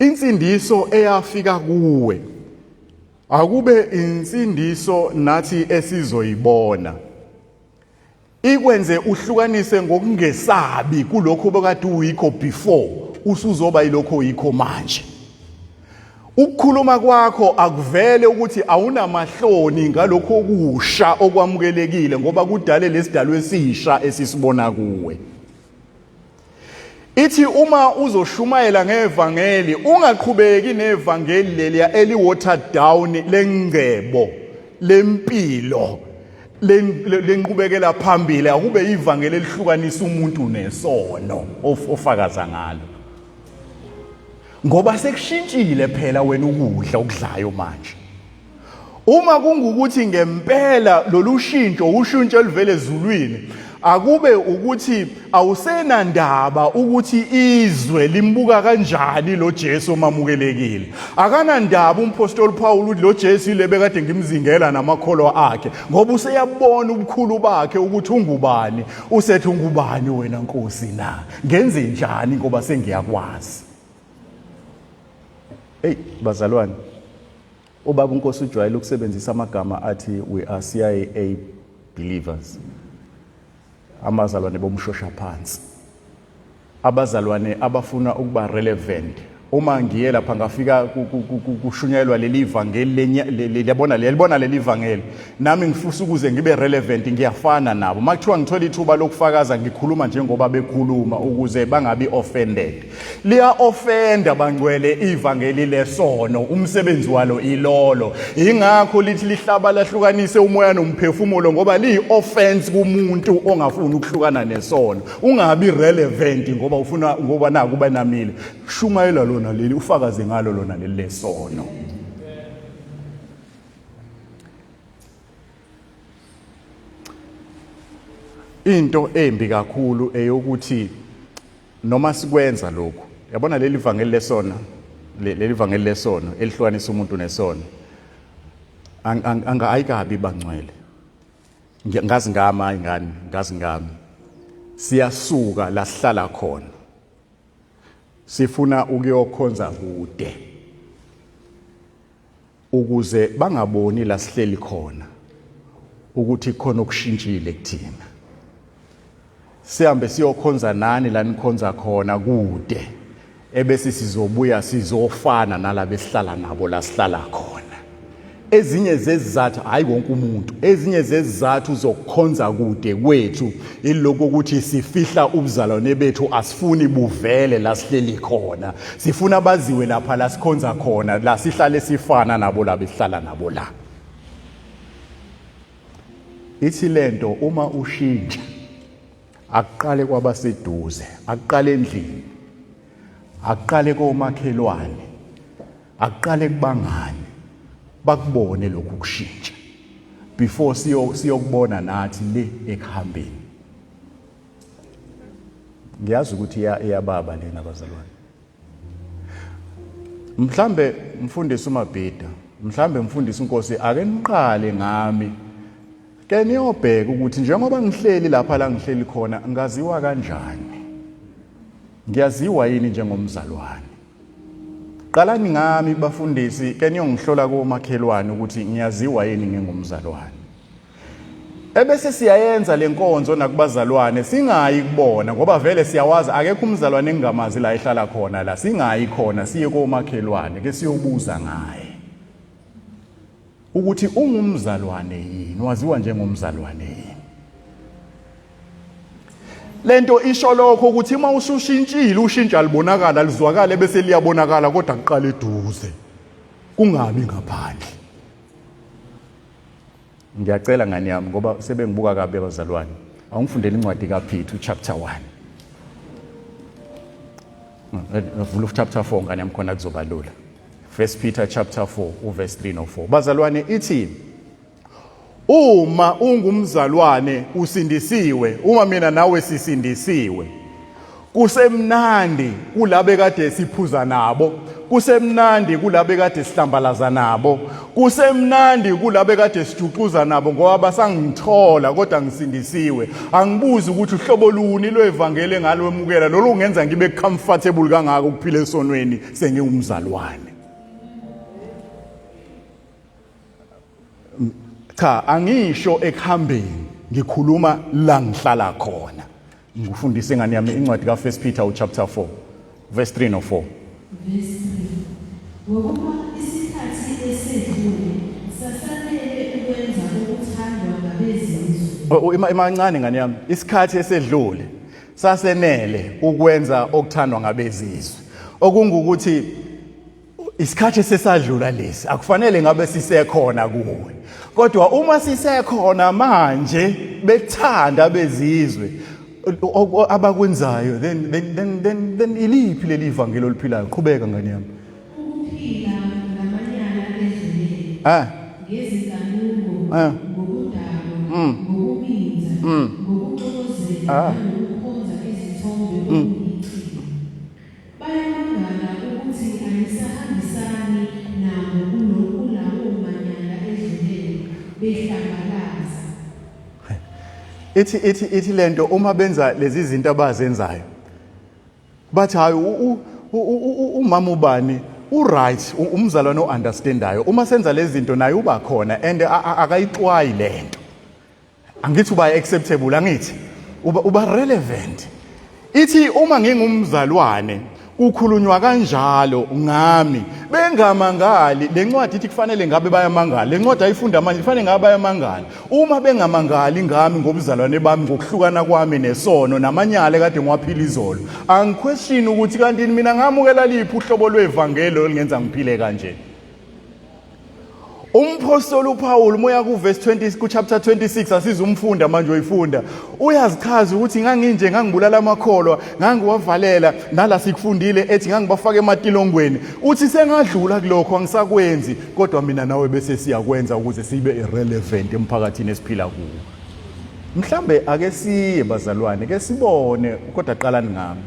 insindiso eyafika kuwe akube insindiso nathi esizoyibona ikwenze uhlukanise ngokungesabi kulokho obekade uyikho before usuzoba yilokho oyikho manje Ukukhuluma kwakho akuvele ukuthi awunamahloni ngalokho okusha okwamukelekile ngoba kudale lesidalwa esisha esisibona kuwe. Ithi uma uzoshumayela ngevangeli ungaqhubeki nevangeli leliya eli watered down lengcebo lempilo lenqubekela phambili akube ivangeli elihlukanisa umuntu nesono ofakaza ngalo. Ngoba sekushintshile phela wena ukudla okudlayo manje. Uma kungukuthi ngempela lolu shintsho ushintsho oluvele ezulwini akube ukuthi awusenandaba ukuthi izwe limbuka kanjani lo Jesu omamukelekile akanandaba umpostoli Paul uthi lo Jesu ile bekade ngimzingela namakholwa akhe ngoba useyabona ubukhulu bakhe ukuthi ungubani usethi ungubani wena Nkosi na ngenze njani ngoba sengiyakwazi hey bazalwane ubaba uNkosi ujwayele ukusebenzisa amagama athi we are CIA believers amazalwane bomshosha phansi abazalwane abafuna ukuba relevant uma ngiye lapha ngafika kushunyayelwa leli vangeli liyabona liyalibona leli vangeli nami ngifisa ukuze ngibe relevant ngiyafana nabo uma kuthiwa ngithola ithuba lokufakaza ngikhuluma njengoba bekhuluma ukuze bangabi offended liya offenda bangcwele ivangeli lesono umsebenzi walo ilolo ingakho lithi lihlaba lahlukanise umoya nomphefumulo ngoba liyi offense kumuntu ongafuni ukuhlukana nesono ungabi relevant ngoba ufuna ngoba naku banamile shumayela lona leli ufakaze ngalo lona leli lesono into embi kakhulu eyokuthi noma sikwenza lokhu yabona leli vangeli lesono leli vangeli lesono elihlukanisa umuntu nesono ayikabi bangcwele ngazi ngama ingane ngazi ngami siyasuka la sihlala khona sifuna ukuyokhonza kude ukuze bangaboni la sihleli khona ukuthi khona okushintshile kuthina sihambe siyokhonza nani la nikhonza khona kude ebese sizobuya sizofana nalaba esihlala nabo la sihlala khona ezinye zezizathu hayi wonke umuntu ezinye zezizathu zokukhonza kude kwethu ilokho ukuthi sifihla ubuzalwane bethu asifuni buvele la sihleli khona sifuna baziwe lapha la sikhonza khona la sihlale sifana nabo la besihlala nabo la ithi lento uma ushintsha. Akuqale kwabaseduze, akuqale endlini, akuqale komakhelwane, akuqale kubangani, bakubone lokhu kushintsha before siyokubona nathi le ekuhambeni. Ngiyazi ukuthi iyababa lena bazalwane. Mhlambe mfundisi uMabhida, mhlambe mfundisi uNkosi ake niqale ngami. Ke niyobheka ukuthi njengoba ngihleli lapha la ngihleli khona ngaziwa kanjani? Ngiyaziwa yini njengomzalwane? Qalani ngami bafundisi ke niyongihlola komakhelwane ukuthi ngiyaziwa yini ngingumzalwane. Ebese siyayenza lenkonzo nakubazalwane singayi kubona ngoba vele siyawazi akekho umzalwane engingamazi la ehlala khona la singayi khona siye komakhelwane ke siyobuza ngaye ukuthi ungumzalwane yini waziwa njengomzalwane yini. Lento isho lokho ukuthi uma usushintshile ushintsha libonakala lizwakale bese liyabonakala kodwa kuqala eduze kungabi ngaphandle. Ngiyacela ngane yami ngoba sebengibuka kabi abazalwane. Awungifundele incwadi kaPeter chapter 1. Vula chapter 4 ngane yami khona kuzoba lula. First Peter chapter 4 uverse 3 no 4. Bazalwane ithi uma ungumzalwane usindisiwe, uma mina nawe sisindisiwe, Kusemnandi kulabe kade siphuza nabo, kusemnandi kulabe kade sihlambalaza nabo, kusemnandi kulabe kade sijuxuza nabo ngoba basangithola kodwa ngisindisiwe. Angibuzi ukuthi uhlobo luni lwevangeli engalwemukela lolu ngenza ngibe comfortable kangaka ukuphila esonweni sengiwumzalwane. Cha, angisho ekuhambeni, ngikhuluma la ngihlala khona. Ngikufundise ingane yami incwadi ka-1 Peter uchapter 4 verse 3 no 4. Verse 3. Ngokuba isikhathi esedlule sasanele ukwenza okuthandwa ngabezizwe. Imancane ngane yami, isikhathi esedlule sasenele ukwenza okuthandwa ngabezizwe. Okungukuthi isikhathi esesadlula lesi akufanele ngabe sisekhona kuwe kodwa uma sisekhona manje bekuthanda bezizwe abakwenzayo then then then then, then iliphi leli ivangeli oliphilayo? Qhubeka ngane yami. Ukuphila ngamanyala edlulele. Ah. Ngezinkanuko, ah. Ngokudakwa, ngokuminza, ngokuxokozela, ah. Nangokukhonza izithombe okuyichilo. Bayamangala ukuthi anisahambisani nabo kulawo manyala edlulele, behlambalaza. Ithi ithi ithi lento uma benza lezi zinto abazenzayo bathi hayi umama ubani uright umzalwane o-understandayo uma senza lezi zinto naye uba khona and akayixwayi lento. Angithi uba acceptable angithi uba, uba relevant. Ithi uma ngingumzalwane kukhulunywa kanjalo ngami bengamangali. Le ncwadi ithi kufanele ngabe bayamangala. Le ncwadi ayifunda manje kufanele ngabe bayamangala. Uma bengamangali ngami ngobuzalwane bami, ngokuhlukana kwami nesono namanyala ekade ngiwaphila izolo, angiquestion ukuthi kanti mina ngamukela liphi uhlobo lwevangeli olungenza ngiphile kanje. Umphostoli uPaul moya ku verse 20 ku chapter 26 asizumfunda manje uyifunda uyazichaza ukuthi nganginje ngangibulala amakholwa ngangiwavalela nala sikufundile ethi ngangibafaka ematilongweni uthi sengadlula kulokho angisakwenzi kodwa mina nawe bese siyakwenza ukuze sibe irrelevant emphakathini esiphila kuwo. Mhlambe ake siye bazalwane ke sibone kodwa qalani ngami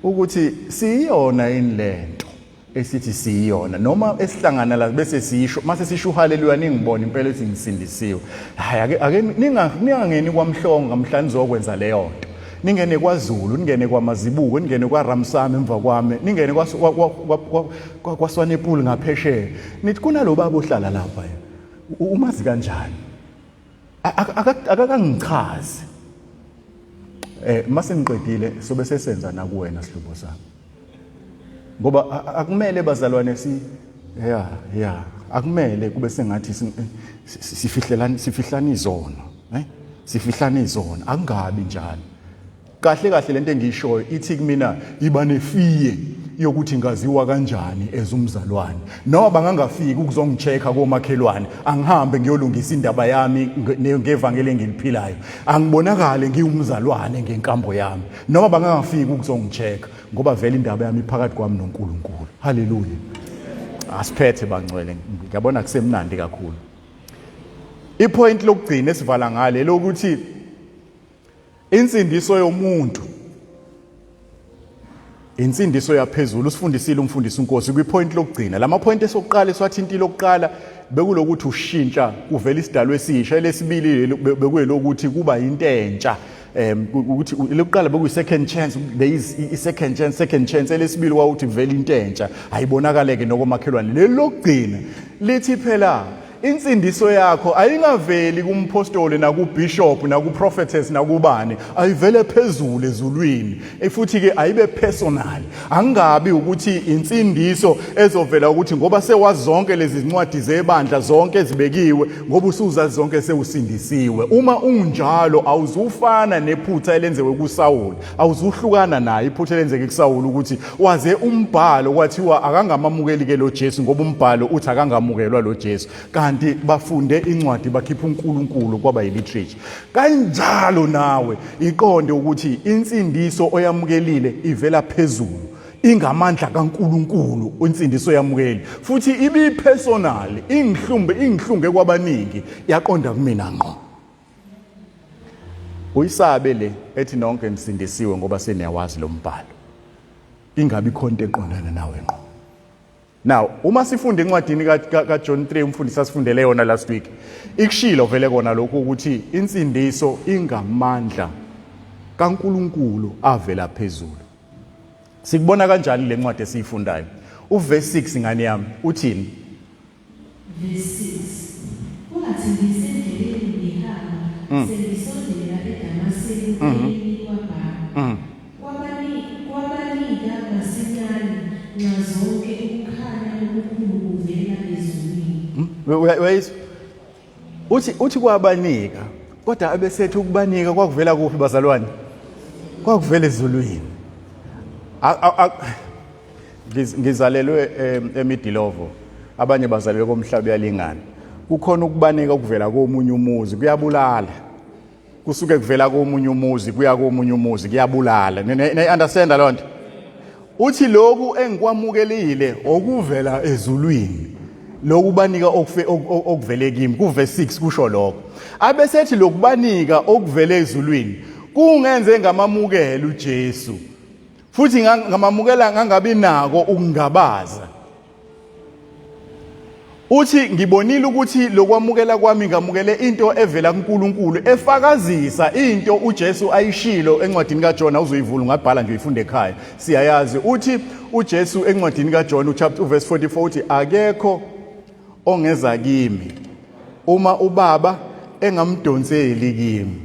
ukuthi siyiyona yini lento esithi siyiyona noma esihlangana la bese sisho mase sisho uhaleluya ningibone impela ukuthi ngisindisiwe. Hayi ake ake ningangeni kwaMhlongo ngamhla nizokwenza leyo nto, ningene kwaZulu, ningene kwaMazibuko, ningene kwaRamsam emva kwami, ningene kwaSwanepool ngaphesheya, nithi kunalo baba ohlala lapha umazi kanjani? Akakangichazi. Mase ngiqedile sobe sesenza nakuwena sihlobo sami, ngoba akumele bazalwane si ya ya akumele kube sengathi sifihlelana sifihlana izono, sifihlana izono, akungabi njalo. Kahle kahle lento engiyishoyo ithi kumina iba nefiye yokuthi ngaziwa kanjani ezumzalwane noma bangangafiki ukuzongichecka komakhelwane, angihambe ngiyolungisa indaba yami ngevangeli engiliphilayo, angibonakale ngiwumzalwane ngenkambo yami noma bangangafiki ukuzongichecka, ngoba vele indaba yami iphakathi kwami noNkulunkulu. Haleluya. Asiphethe bangcwele, ngiyabona kusemnandi kakhulu. Ipoint lokugcina esivala ngale lokuthi insindiso yomuntu insindiso yaphezulu. Usifundisile umfundisi uNkosi kwipoint lokugcina. Lama point esokuqala esiwathintile, okuqala bekulokuthi ushintsha kuvela isidalwa esisha, elesibili bekuyelokuthi kuba into entsha, ukuthi lokuqala bekuyi second chance, there is i second chance, second chance. Elesibili kwawuthi kuvela into entsha, ayibonakaleke nokomakhelwane. Leli lokugcina lithi phela insindiso yakho ayingaveli kumpostoli nakubishop nakuprophetess nakubani, ayivele phezulu ezulwini. Futhi ke ayibe personal, angabi ukuthi insindiso ezovela ukuthi ngoba sewazi zonke lezi zincwadi zebandla zonke ezibekiwe, ngoba usuzazi zonke sewusindisiwe. Uma unjalo awuzufana nephutha elenziwe kuSawuli, awuzuhlukana naye iphutha elenzeke kuSawuli ukuthi waze umbhalo kwathiwa akangamamukeli ke lo Jesu ngoba umbhalo uthi akangamukelwa lo Jesu, kanti bafunde incwadi bakhipha uNkulunkulu kwaba yiliterature. Kanjalo nawe iqonde ukuthi insindiso oyamukelile ivela phezulu, ingamandla kaNkuluNkulu insindiso yamukeli, futhi ibi personal, ingihlumbe ingihlunge kwabaningi, yaqonda kumina ngqo. Uyisabe le ethi nonke nisindisiwe ngoba seniyawazi lo mbhalo, ingabi khona into eqondana nawe ngqo. Now uma sifunda encwadini ka John 3, umfundisi asifundele yona last week, ikushilo vele kona lokhu ukuthi insindiso ingamandla kaNkuluNkulu avela phezulu. Sikubona kanjani le ncwadi esiyifundayo? Uverse 6, ngane yami, uthini? Verse 6. Kwathi ngisendleleni ngihamba, sengisondela eDamaseko emini kwabhaka, kwabanika masinyane nxazonke ukukhanya okukhulu kuvela ezulwini. Uyayizwa? Uthi kwabanika, kodwa abesethi ukubanika kwakuvela kuphi bazalwane? Kwakuvela ezulwini. Ngizalelwe eMidilovo, abanye bazalelwe komhlaba uyalingana. Kukhona ukubanika okuvela komunye umuzi kuyabulala. Kusuke kuvela komunye umuzi kuya komunye umuzi kuyabulala. Ne understand lonto? Uthi lokhu engikwamukelile okuvela ezulwini, lokubanika okuvele kimi, kuverse 6 kusho lokho. Abesethi lokubanika okuvele ezulwini kungenze ngamamukela uJesu, futhi ngamamukela ngangabi nako ukungabaza. Uthi ngibonile ukuthi lokwamukela kwami ngamukele into evela kuNkulunkulu, efakazisa into uJesu ayishilo encwadini kaJohn. Uzoyivula, ungabhala nje uyifunde ekhaya, siyayazi. Uthi uJesu encwadini kaJohn uchapter uverse 44, uthi akekho ongeza kimi uma uBaba engamdonseli kimi.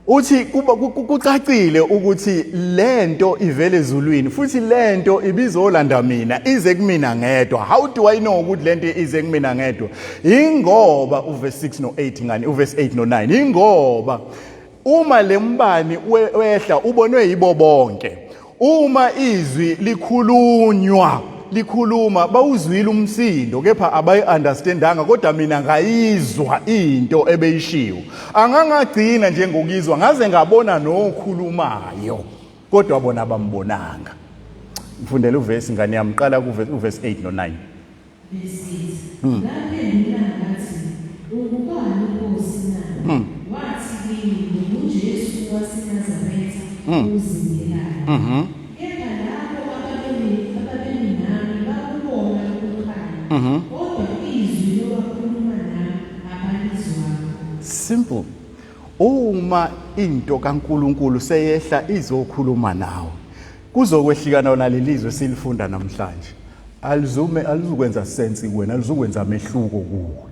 Uthi kuba kucacile ukuthi lento ivele ezulwini, futhi lento ibizolanda mina, ize kumina ngedwa. How do I know ukuthi lento ize kumina ngedwa? Ingoba uverse 6 no 8, ngani, uverse 8 no 9, ingoba uma lembani wehla ubonwe yibo bonke, uma izwi likhulunywa likhuluma bawuzwile umsindo kepha abayi-understandanga, kodwa mina ngayizwa into ebeyishiwo. Angangagcina njengokuyizwa, ngaze ngabona nokhulumayo, kodwa bona bambonanga. Ngifundela uvesi, ngane yami, qala uvesi 8 no 9. Verse 8. Ngaphendula ngathi, "Ungubani, Nkosi, na?" Wathi kimi, "NginguJesu waseNazaretha ozingelayo." Kepha labo ababemi nami bakubona ukukhanya, kodwa izwi lowakhuluma nami abalizwanga. Simple. Uma into kaNkuluNkulu seyehla izokhuluma nawe, kuzokwehlika nona lelizwe esilifunda namhlanje, alizume alizukwenza sense kuwena, alizukwenza amehluko kuwe,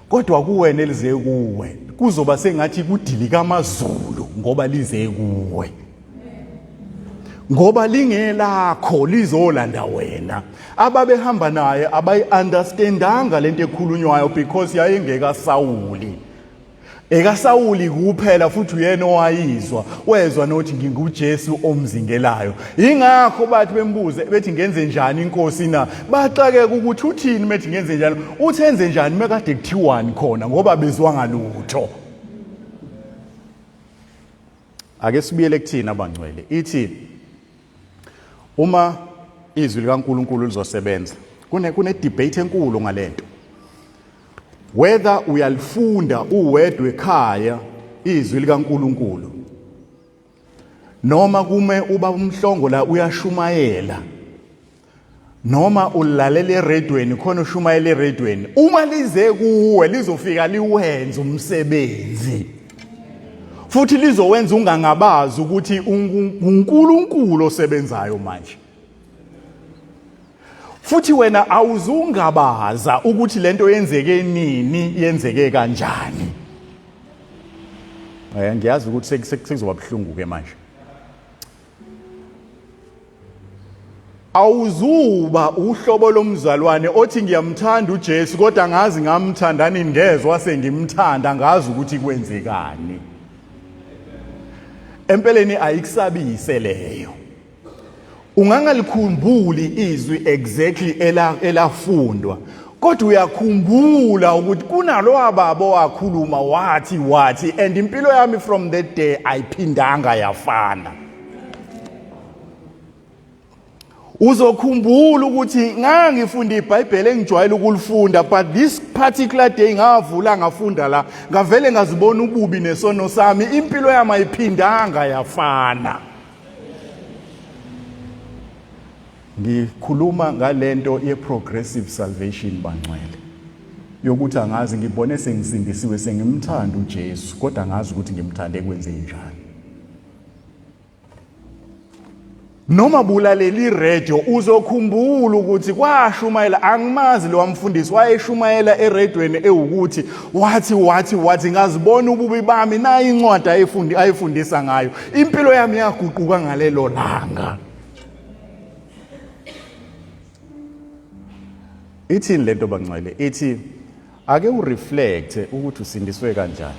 kodwa kuwena elize kuwe kuzoba sengathi kudilika amazulu, ngoba lize kuwe, ngoba lingelakho, lizolanda wena. Ababehamba naye abayi-understandanga lento ekhulunywayo because yayingeka Sawuli. EkaSawuli kuphela futhi uyena owayizwa, wezwa nothi nginguJesu omzingelayo. Ingakho bathi bembuze bethi ngenze njani inkosi na? Baxakeka ukuthi uthini methi ngenze njani? Uthi enze njani mekade kuthiwani khona ngoba bezwa ngalutho. Ake sibuyele kuthina abangcwele. Ithi uma izwi likaNkuluNkulu lizosebenza kune kune debate enkulu ngalento. Whether uyalifunda uwedwa ekhaya izwi likaNkuluNkulu noma kume uba umhlongo la uyashumayela noma ulalela eredweni khona ushumayela eredweni uma lize kuwe lizofika liwenze umsebenzi futhi lizowenza ungangabazi ukuthi uNkulunkulu osebenzayo manje futhi wena awuzungabaza ukuthi lento yenzeke nini yenzeke kanjani. Eh ngiyazi ukuthi sekuzoba buhlungu ke manje. Awuzuba uhlobo lomzalwane othi ngiyamthanda uJesu kodwa ngazi ngamthanda nini ngezwa sengimthanda ngazi ukuthi kwenzekani. Empeleni ayikusabise leyo. Ungangalikhumbuli izwi exactly elafundwa kodwa uyakhumbula ukuthi kunalowa baba owakhuluma wathi wathi and impilo yami from that day ayiphindanga yafana. Uzokhumbula ukuthi ngangifunda iBhayibheli engijwayele ukulifunda but this particular day ngavula ngafunda la ngavele ngazibona ububi nesono sami impilo yami ayiphindanga yafana. Ngikhuluma ngalento ye progressive salvation bangcwele yokuthi angazi ngibone sengisindisiwe sengimthanda uJesu kodwa angazi ukuthi ngimthande kwenze njani. Noma bulalela iradio uzokhumbula ukuthi kwashumayela angimazi lo wamfundisi wayeshumayela eradweni ewukuthi wathi wathi wathi ngazibona ububi bami nayi incwadi ayifundi ayifundisa ngayo impilo yami yaguquka ngalelo langa. Ithini lento bangcwele? Ithi ake ureflect ukuthi usindiswe kanjani.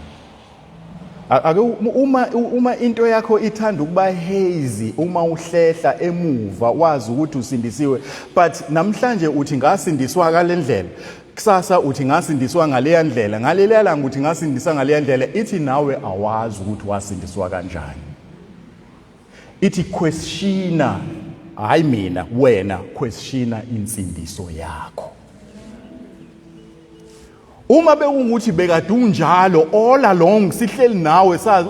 Ake uma uma into yakho ithanda ukuba hazy uma uhlehla emuva wazi ukuthi usindisiwe but namhlanje uthi ngasindiswa kalendlela kusasa uthi ngasindiswa ngaleya ndlela ngaleliya langa uthi ngasindiswa ngaleya ndlela ithi nawe awazi ukuthi wasindiswa kanjani. Ithi questiona hayi mina wena questiona insindiso yakho. Uma bekungukuthi bekade unjalo all along sihleli nawe sazi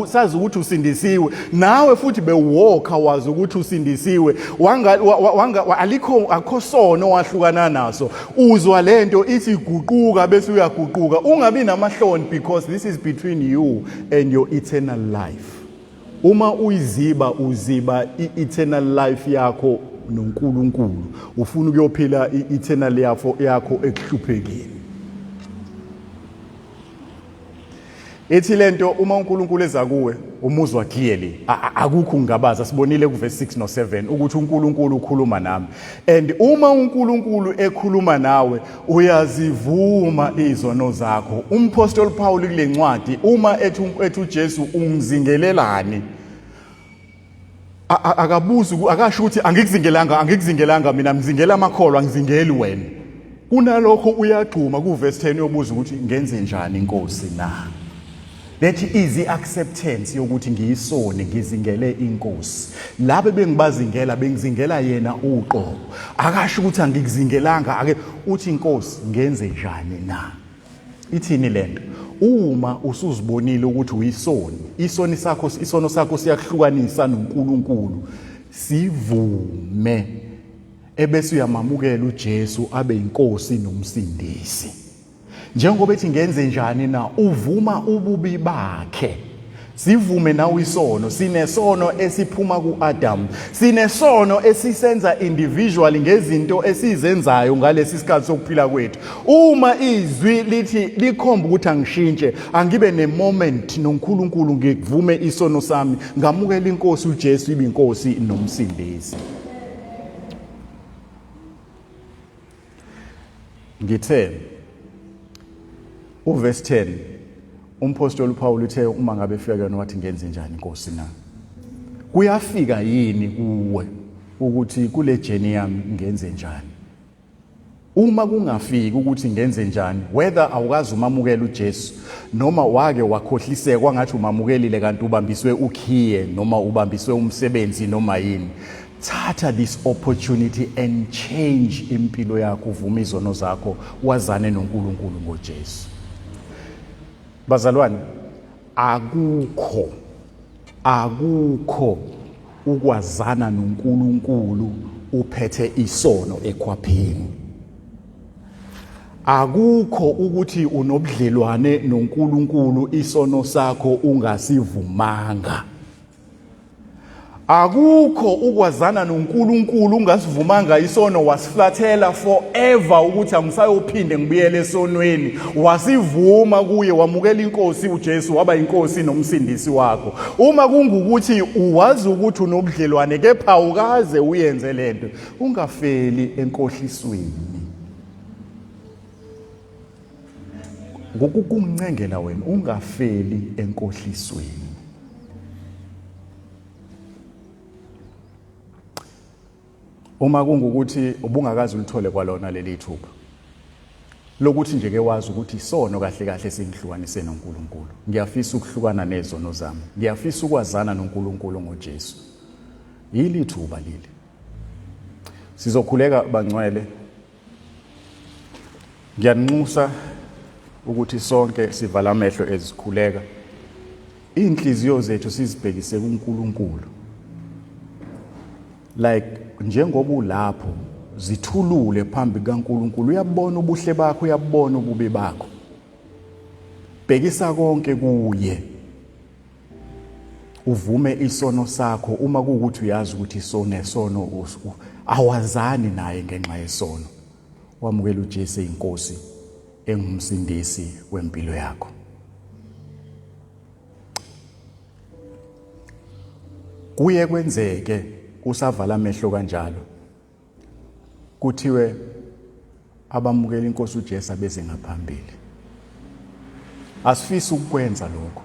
sazi ukuthi usindisiwe nawe futhi bewalker wazi ukuthi usindisiwe wanga wanga alikho akho sono wahlukana naso uzwa lento ithi guquka bese uyaguquka ungabi namahloni because this is between you and your eternal life. Uma uyiziba uziba i-eternal life yakho noNkulunkulu ufuna ukuyophila i-eternal yakho yakho ekuhluphekeni. Ithi lento uma uNkulunkulu eza kuwe umuzwa clearly akukho ungabaza sibonile kuverse 6 no 7 ukuthi uNkulunkulu ukhuluma nami and uma uNkulunkulu ekhuluma nawe uyazivuma izono zakho. Umphostoli Paul kule ncwadi uma ethi ethi uJesu ungizingelelani akabuzi akasho ukuthi angikuzingelanga angikuzingelanga mina ngizingela amakholwa angizingeli wena. Kunalokho uyagxuma kuverse 10 uyobuza ukuthi ngenze njani inkosi na. That is i-acceptance yokuthi ngiyisoni ngizingele inkosi. Laba bengibazingela bengizingela yena uqobo. Akasho ukuthi angikuzingelanga ake uthi inkosi ngenze njani na. Ithini lento? Uma usuzibonile ukuthi uyisoni, isoni sakho isono sakho siyakuhlukanisa noNkulunkulu. Sivume ebese uyamamukela uJesu abe inkosi nomsindisi. Njengoba ethi ngenze njani na, uvuma ububi bakhe. Sivume nawe isono, sinesono esiphuma kuAdam, sinesono esisenza individually ngezinto esizenzayo ngalesi sikhathi sokuphila kwethu. Uma izwi lithi likhomba ukuthi angishintshe, angibe nemoment noNkulunkulu ngivume isono sami, ngamukela inkosi uJesu ibe inkosi nomsindisi. Ngithe uverse 10 Umphostoli uPaul uthe uma ngabe efika kuyona wathi ngenze njani inkosi na? Kuyafika yini kuwe ukuthi kule journey yami ngenze njani? Uma kungafiki ukuthi ngenze njani, whether awukazi umamukela uJesu noma wake wakhohliseka ngathi umamukelile kanti ubambiswe ukhiye noma ubambiswe umsebenzi noma yini, thatha this opportunity and change impilo yakho, uvume izono zakho, wazane noNkulunkulu ngoJesu. Bazalwane, akukho akukho ukwazana noNkulunkulu uphethe isono ekhwapheni. Akukho ukuthi unobudlelwane noNkulunkulu isono sakho ungasivumanga. Akukho ukwazana noNkulunkulu ungasivumanga isono wasiflathela forever ukuthi angisayophinde ngibuyele esonweni. Wasivuma kuye wamukela inkosi uJesu waba inkosi nomsindisi wakho. Uma kungukuthi uwazi ukuthi unobudlelwane kepha ukaze uyenze lento, ungafeli enkohlisweni. Ngokukuncengela wena ungafeli enkohlisweni. Uma kungukuthi ubungakaze ulithole kwalona leli thuba lokuthi nje ke wazi ukuthi isono kahle kahle singihlukanise noNkulunkulu, ngiyafisa ukuhlukana nezono zami, ngiyafisa ukwazana noNkulunkulu ngoJesu, yili thuba leli. Sizokhuleka bangcwele. Ngiyanxusa ukuthi sonke sivala amehlo ezikhuleka, inhliziyo zethu sizibhekise kuNkulunkulu. Like njengoba ulapho zithulule phambi kukaNkulunkulu, uyabona ubuhle bakho, uyabona ububi bakho, bhekisa konke kuye, uvume isono sakho. Uma kuwukuthi uyazi ukuthi isono esono awazani naye ngenxa yesono, wamukela uJesu eyinkosi engumsindisi wempilo yakho. Kuye kwenzeke usavala amehlo kanjalo kuthiwe abamukela inkosi uJesu abeze ngaphambili. Asifisi ukukwenza lokho,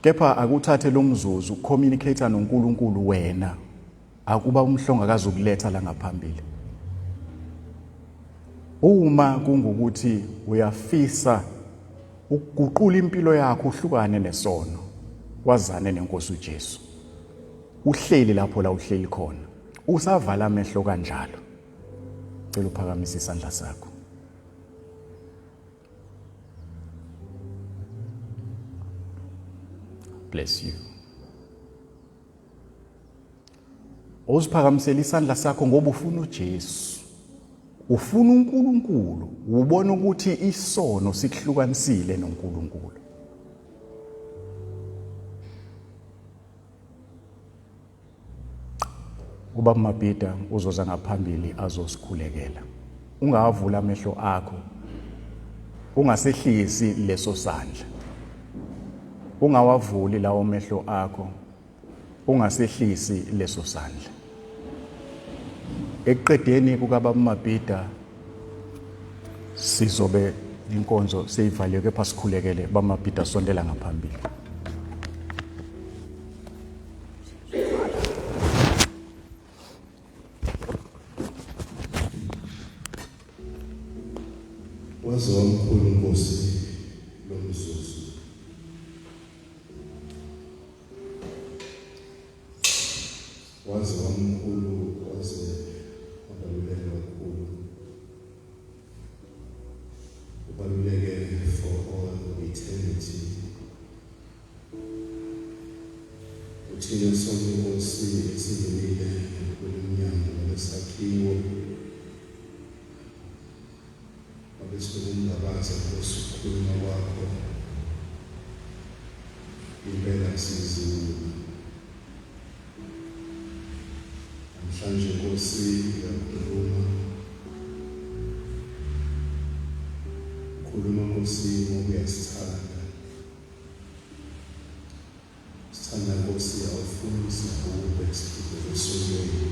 kepha akuthathe lo mzuzu ucommunicate noNkulunkulu wena, akuba umhlonga akazukuletha la ngaphambili. Uma kungukuthi uyafisa ukuguqula impilo yakho, uhlukane nesono, wazane nenkosi uJesu, uhleli lapho la uhleli khona usavala amehlo kanjalo, cela uphakamise isandla sakho. Bless you. Uziphakamisela isandla sakho ngoba ufuna uJesu, ufuna uNkulunkulu, ubona ukuthi isono sikuhlukanisile noNkulunkulu. Ubaba Mabhida uzoza ngaphambili azosikhulekela. Ungawavula amehlo akho, ungasehlisi leso sandla. Ungawavuli lawo mehlo akho, ungasehlisi leso sandla. Ekuqedeni kukababa Mabhida sizobe inkonzo seyivaliwe, kepha sikhulekele. Bamabhida, sondela ngaphambili. Waze wamkhulu Nkosi lo mzuzu. Waze wamkhulu, waze wabaluleka kakhulu. Ubaluleke for all eternity. Uthina sonke Nkosi esingenile kulo mnyango walesakhiwo, wabe sinokungabaza Nkosi ukukhuluma kwakho, impela siziwula. Namhlanje Nkosi uyakhuluma, ukhuluma Nkosi ngoba uyasithanda. Sithanda Nkosi, awufuni sibhubhe, sibhubhele esonweni,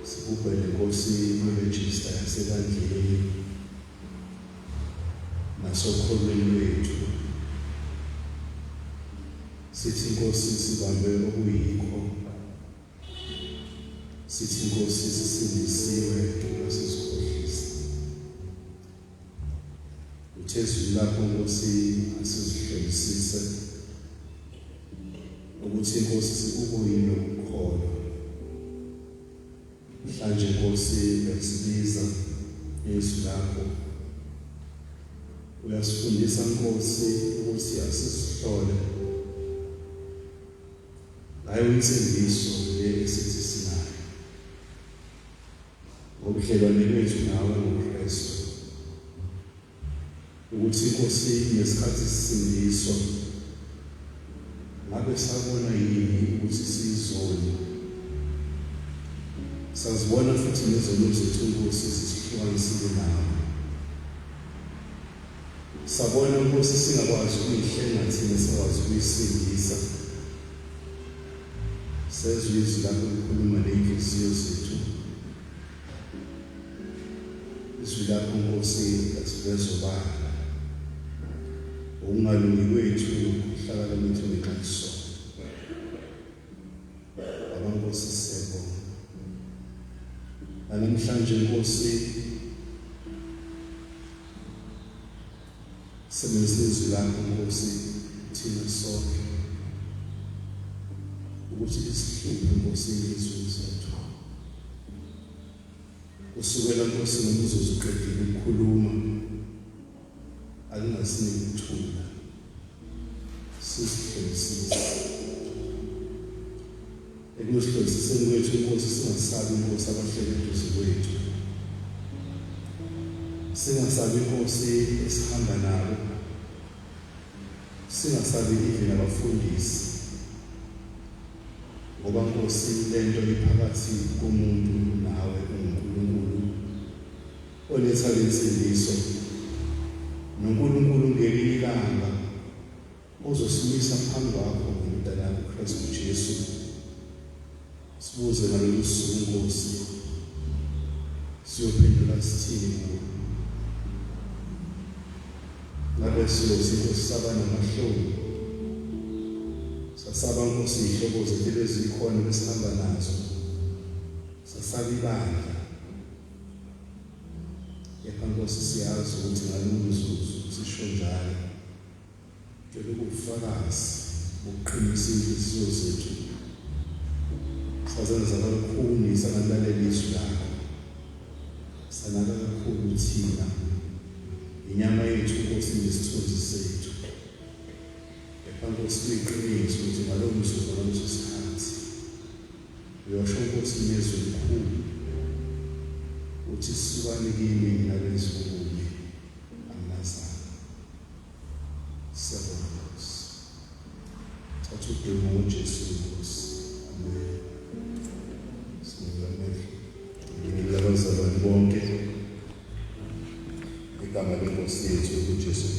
sibhubhele Nkosi kwirejista yasebandleni. Nasokholweni lwethu sithi Nkosi sibambe okuyikho, sithi Nkosi sisindisiwe asizikhohlise. Uthe ezwini lakho Nkosi asizihlolisise ukuthi Nkosi sikukuyini lokukholwa. Namhlanje Nkosi uyasibiza ngezwi lakho, uyasifundisa Nkosi ukuthi asizihlole ngayo insindiso le esithi sinayo ngobudlelwane bethu nawe ngoKristu, ukuthi Nkosi ngesikhathi sisindiswa ngabe sabona yini ukuthi siyizoni, sazibona futhi nezono zethu Nkosi zisihlukanisile nawe, sabona Nkosi singakwazi ukuyihlenga thina, singakwazi ukuyisindisa. Sezwe izwi lakho likhuluma ney'nhliziyo zethu. Izwi lakho Nkosi lasiveza obala ukungalungi kwethu nokukhohlakala kwethu ngenxa yesono. Baba Nkosi siyabonga. Namhlanje Nkosi sebenzisa izwi lakho Nkosi thina sonke ukuthi lisihluphe Nkosi inhliziyo zethu. Kusukela Nkosi ngomzuzu uqedile ukukhuluma akungasiniki ukuthula, sizihlolisise ekuzihlolisiseni kwethu Nkosi, singasabi Nkosi abahleli eduze kwethu, singasabi Nkosi esihamba nabo, singasabi even abafundisi, ngoba Nkosi lento iphakathi komuntu nawe unguNkulunkulu oletha lensindiso, noNkulunkulu ngelinye ilanga ozosimisa phambi kwakho ngendodana yakho uKristu Jesu. Sibuze ngalolu suku Nkosi, siyophendula sithini kuwe? Ngabe siyothi Nkosi saba namahloni, sasaba Nkosi iy'hlobo zethu ebezikhona besihamba nazo, sasaba ibandla. Kepha Nkosi siyazi ukuthi ngalowo mzuzu sisho njalo kuyobe kuwubufakazi bokuqinisa iy'nhliziyo zethu, sazenza kalukhuni sangalilalela izwi lakho, sanaka kakhulu thina inyama yethu Nkosi nesithunzi sethu. Kepha Nkosi kuyiqiniso ukuthi ngalowo mzuzu ngaleso sikhathi uyosho Nkosi ngezwi elikhulu uthi sukani kimi nina benzi bobubi, anginazanga. Siyabonga Nkosi. Thatha udumo ngoJesu Nkosi. Amen. Sibonga amehlo. Ngibingelela abazalwane bonke. Igama lenkosi yethu uJesu Kristu.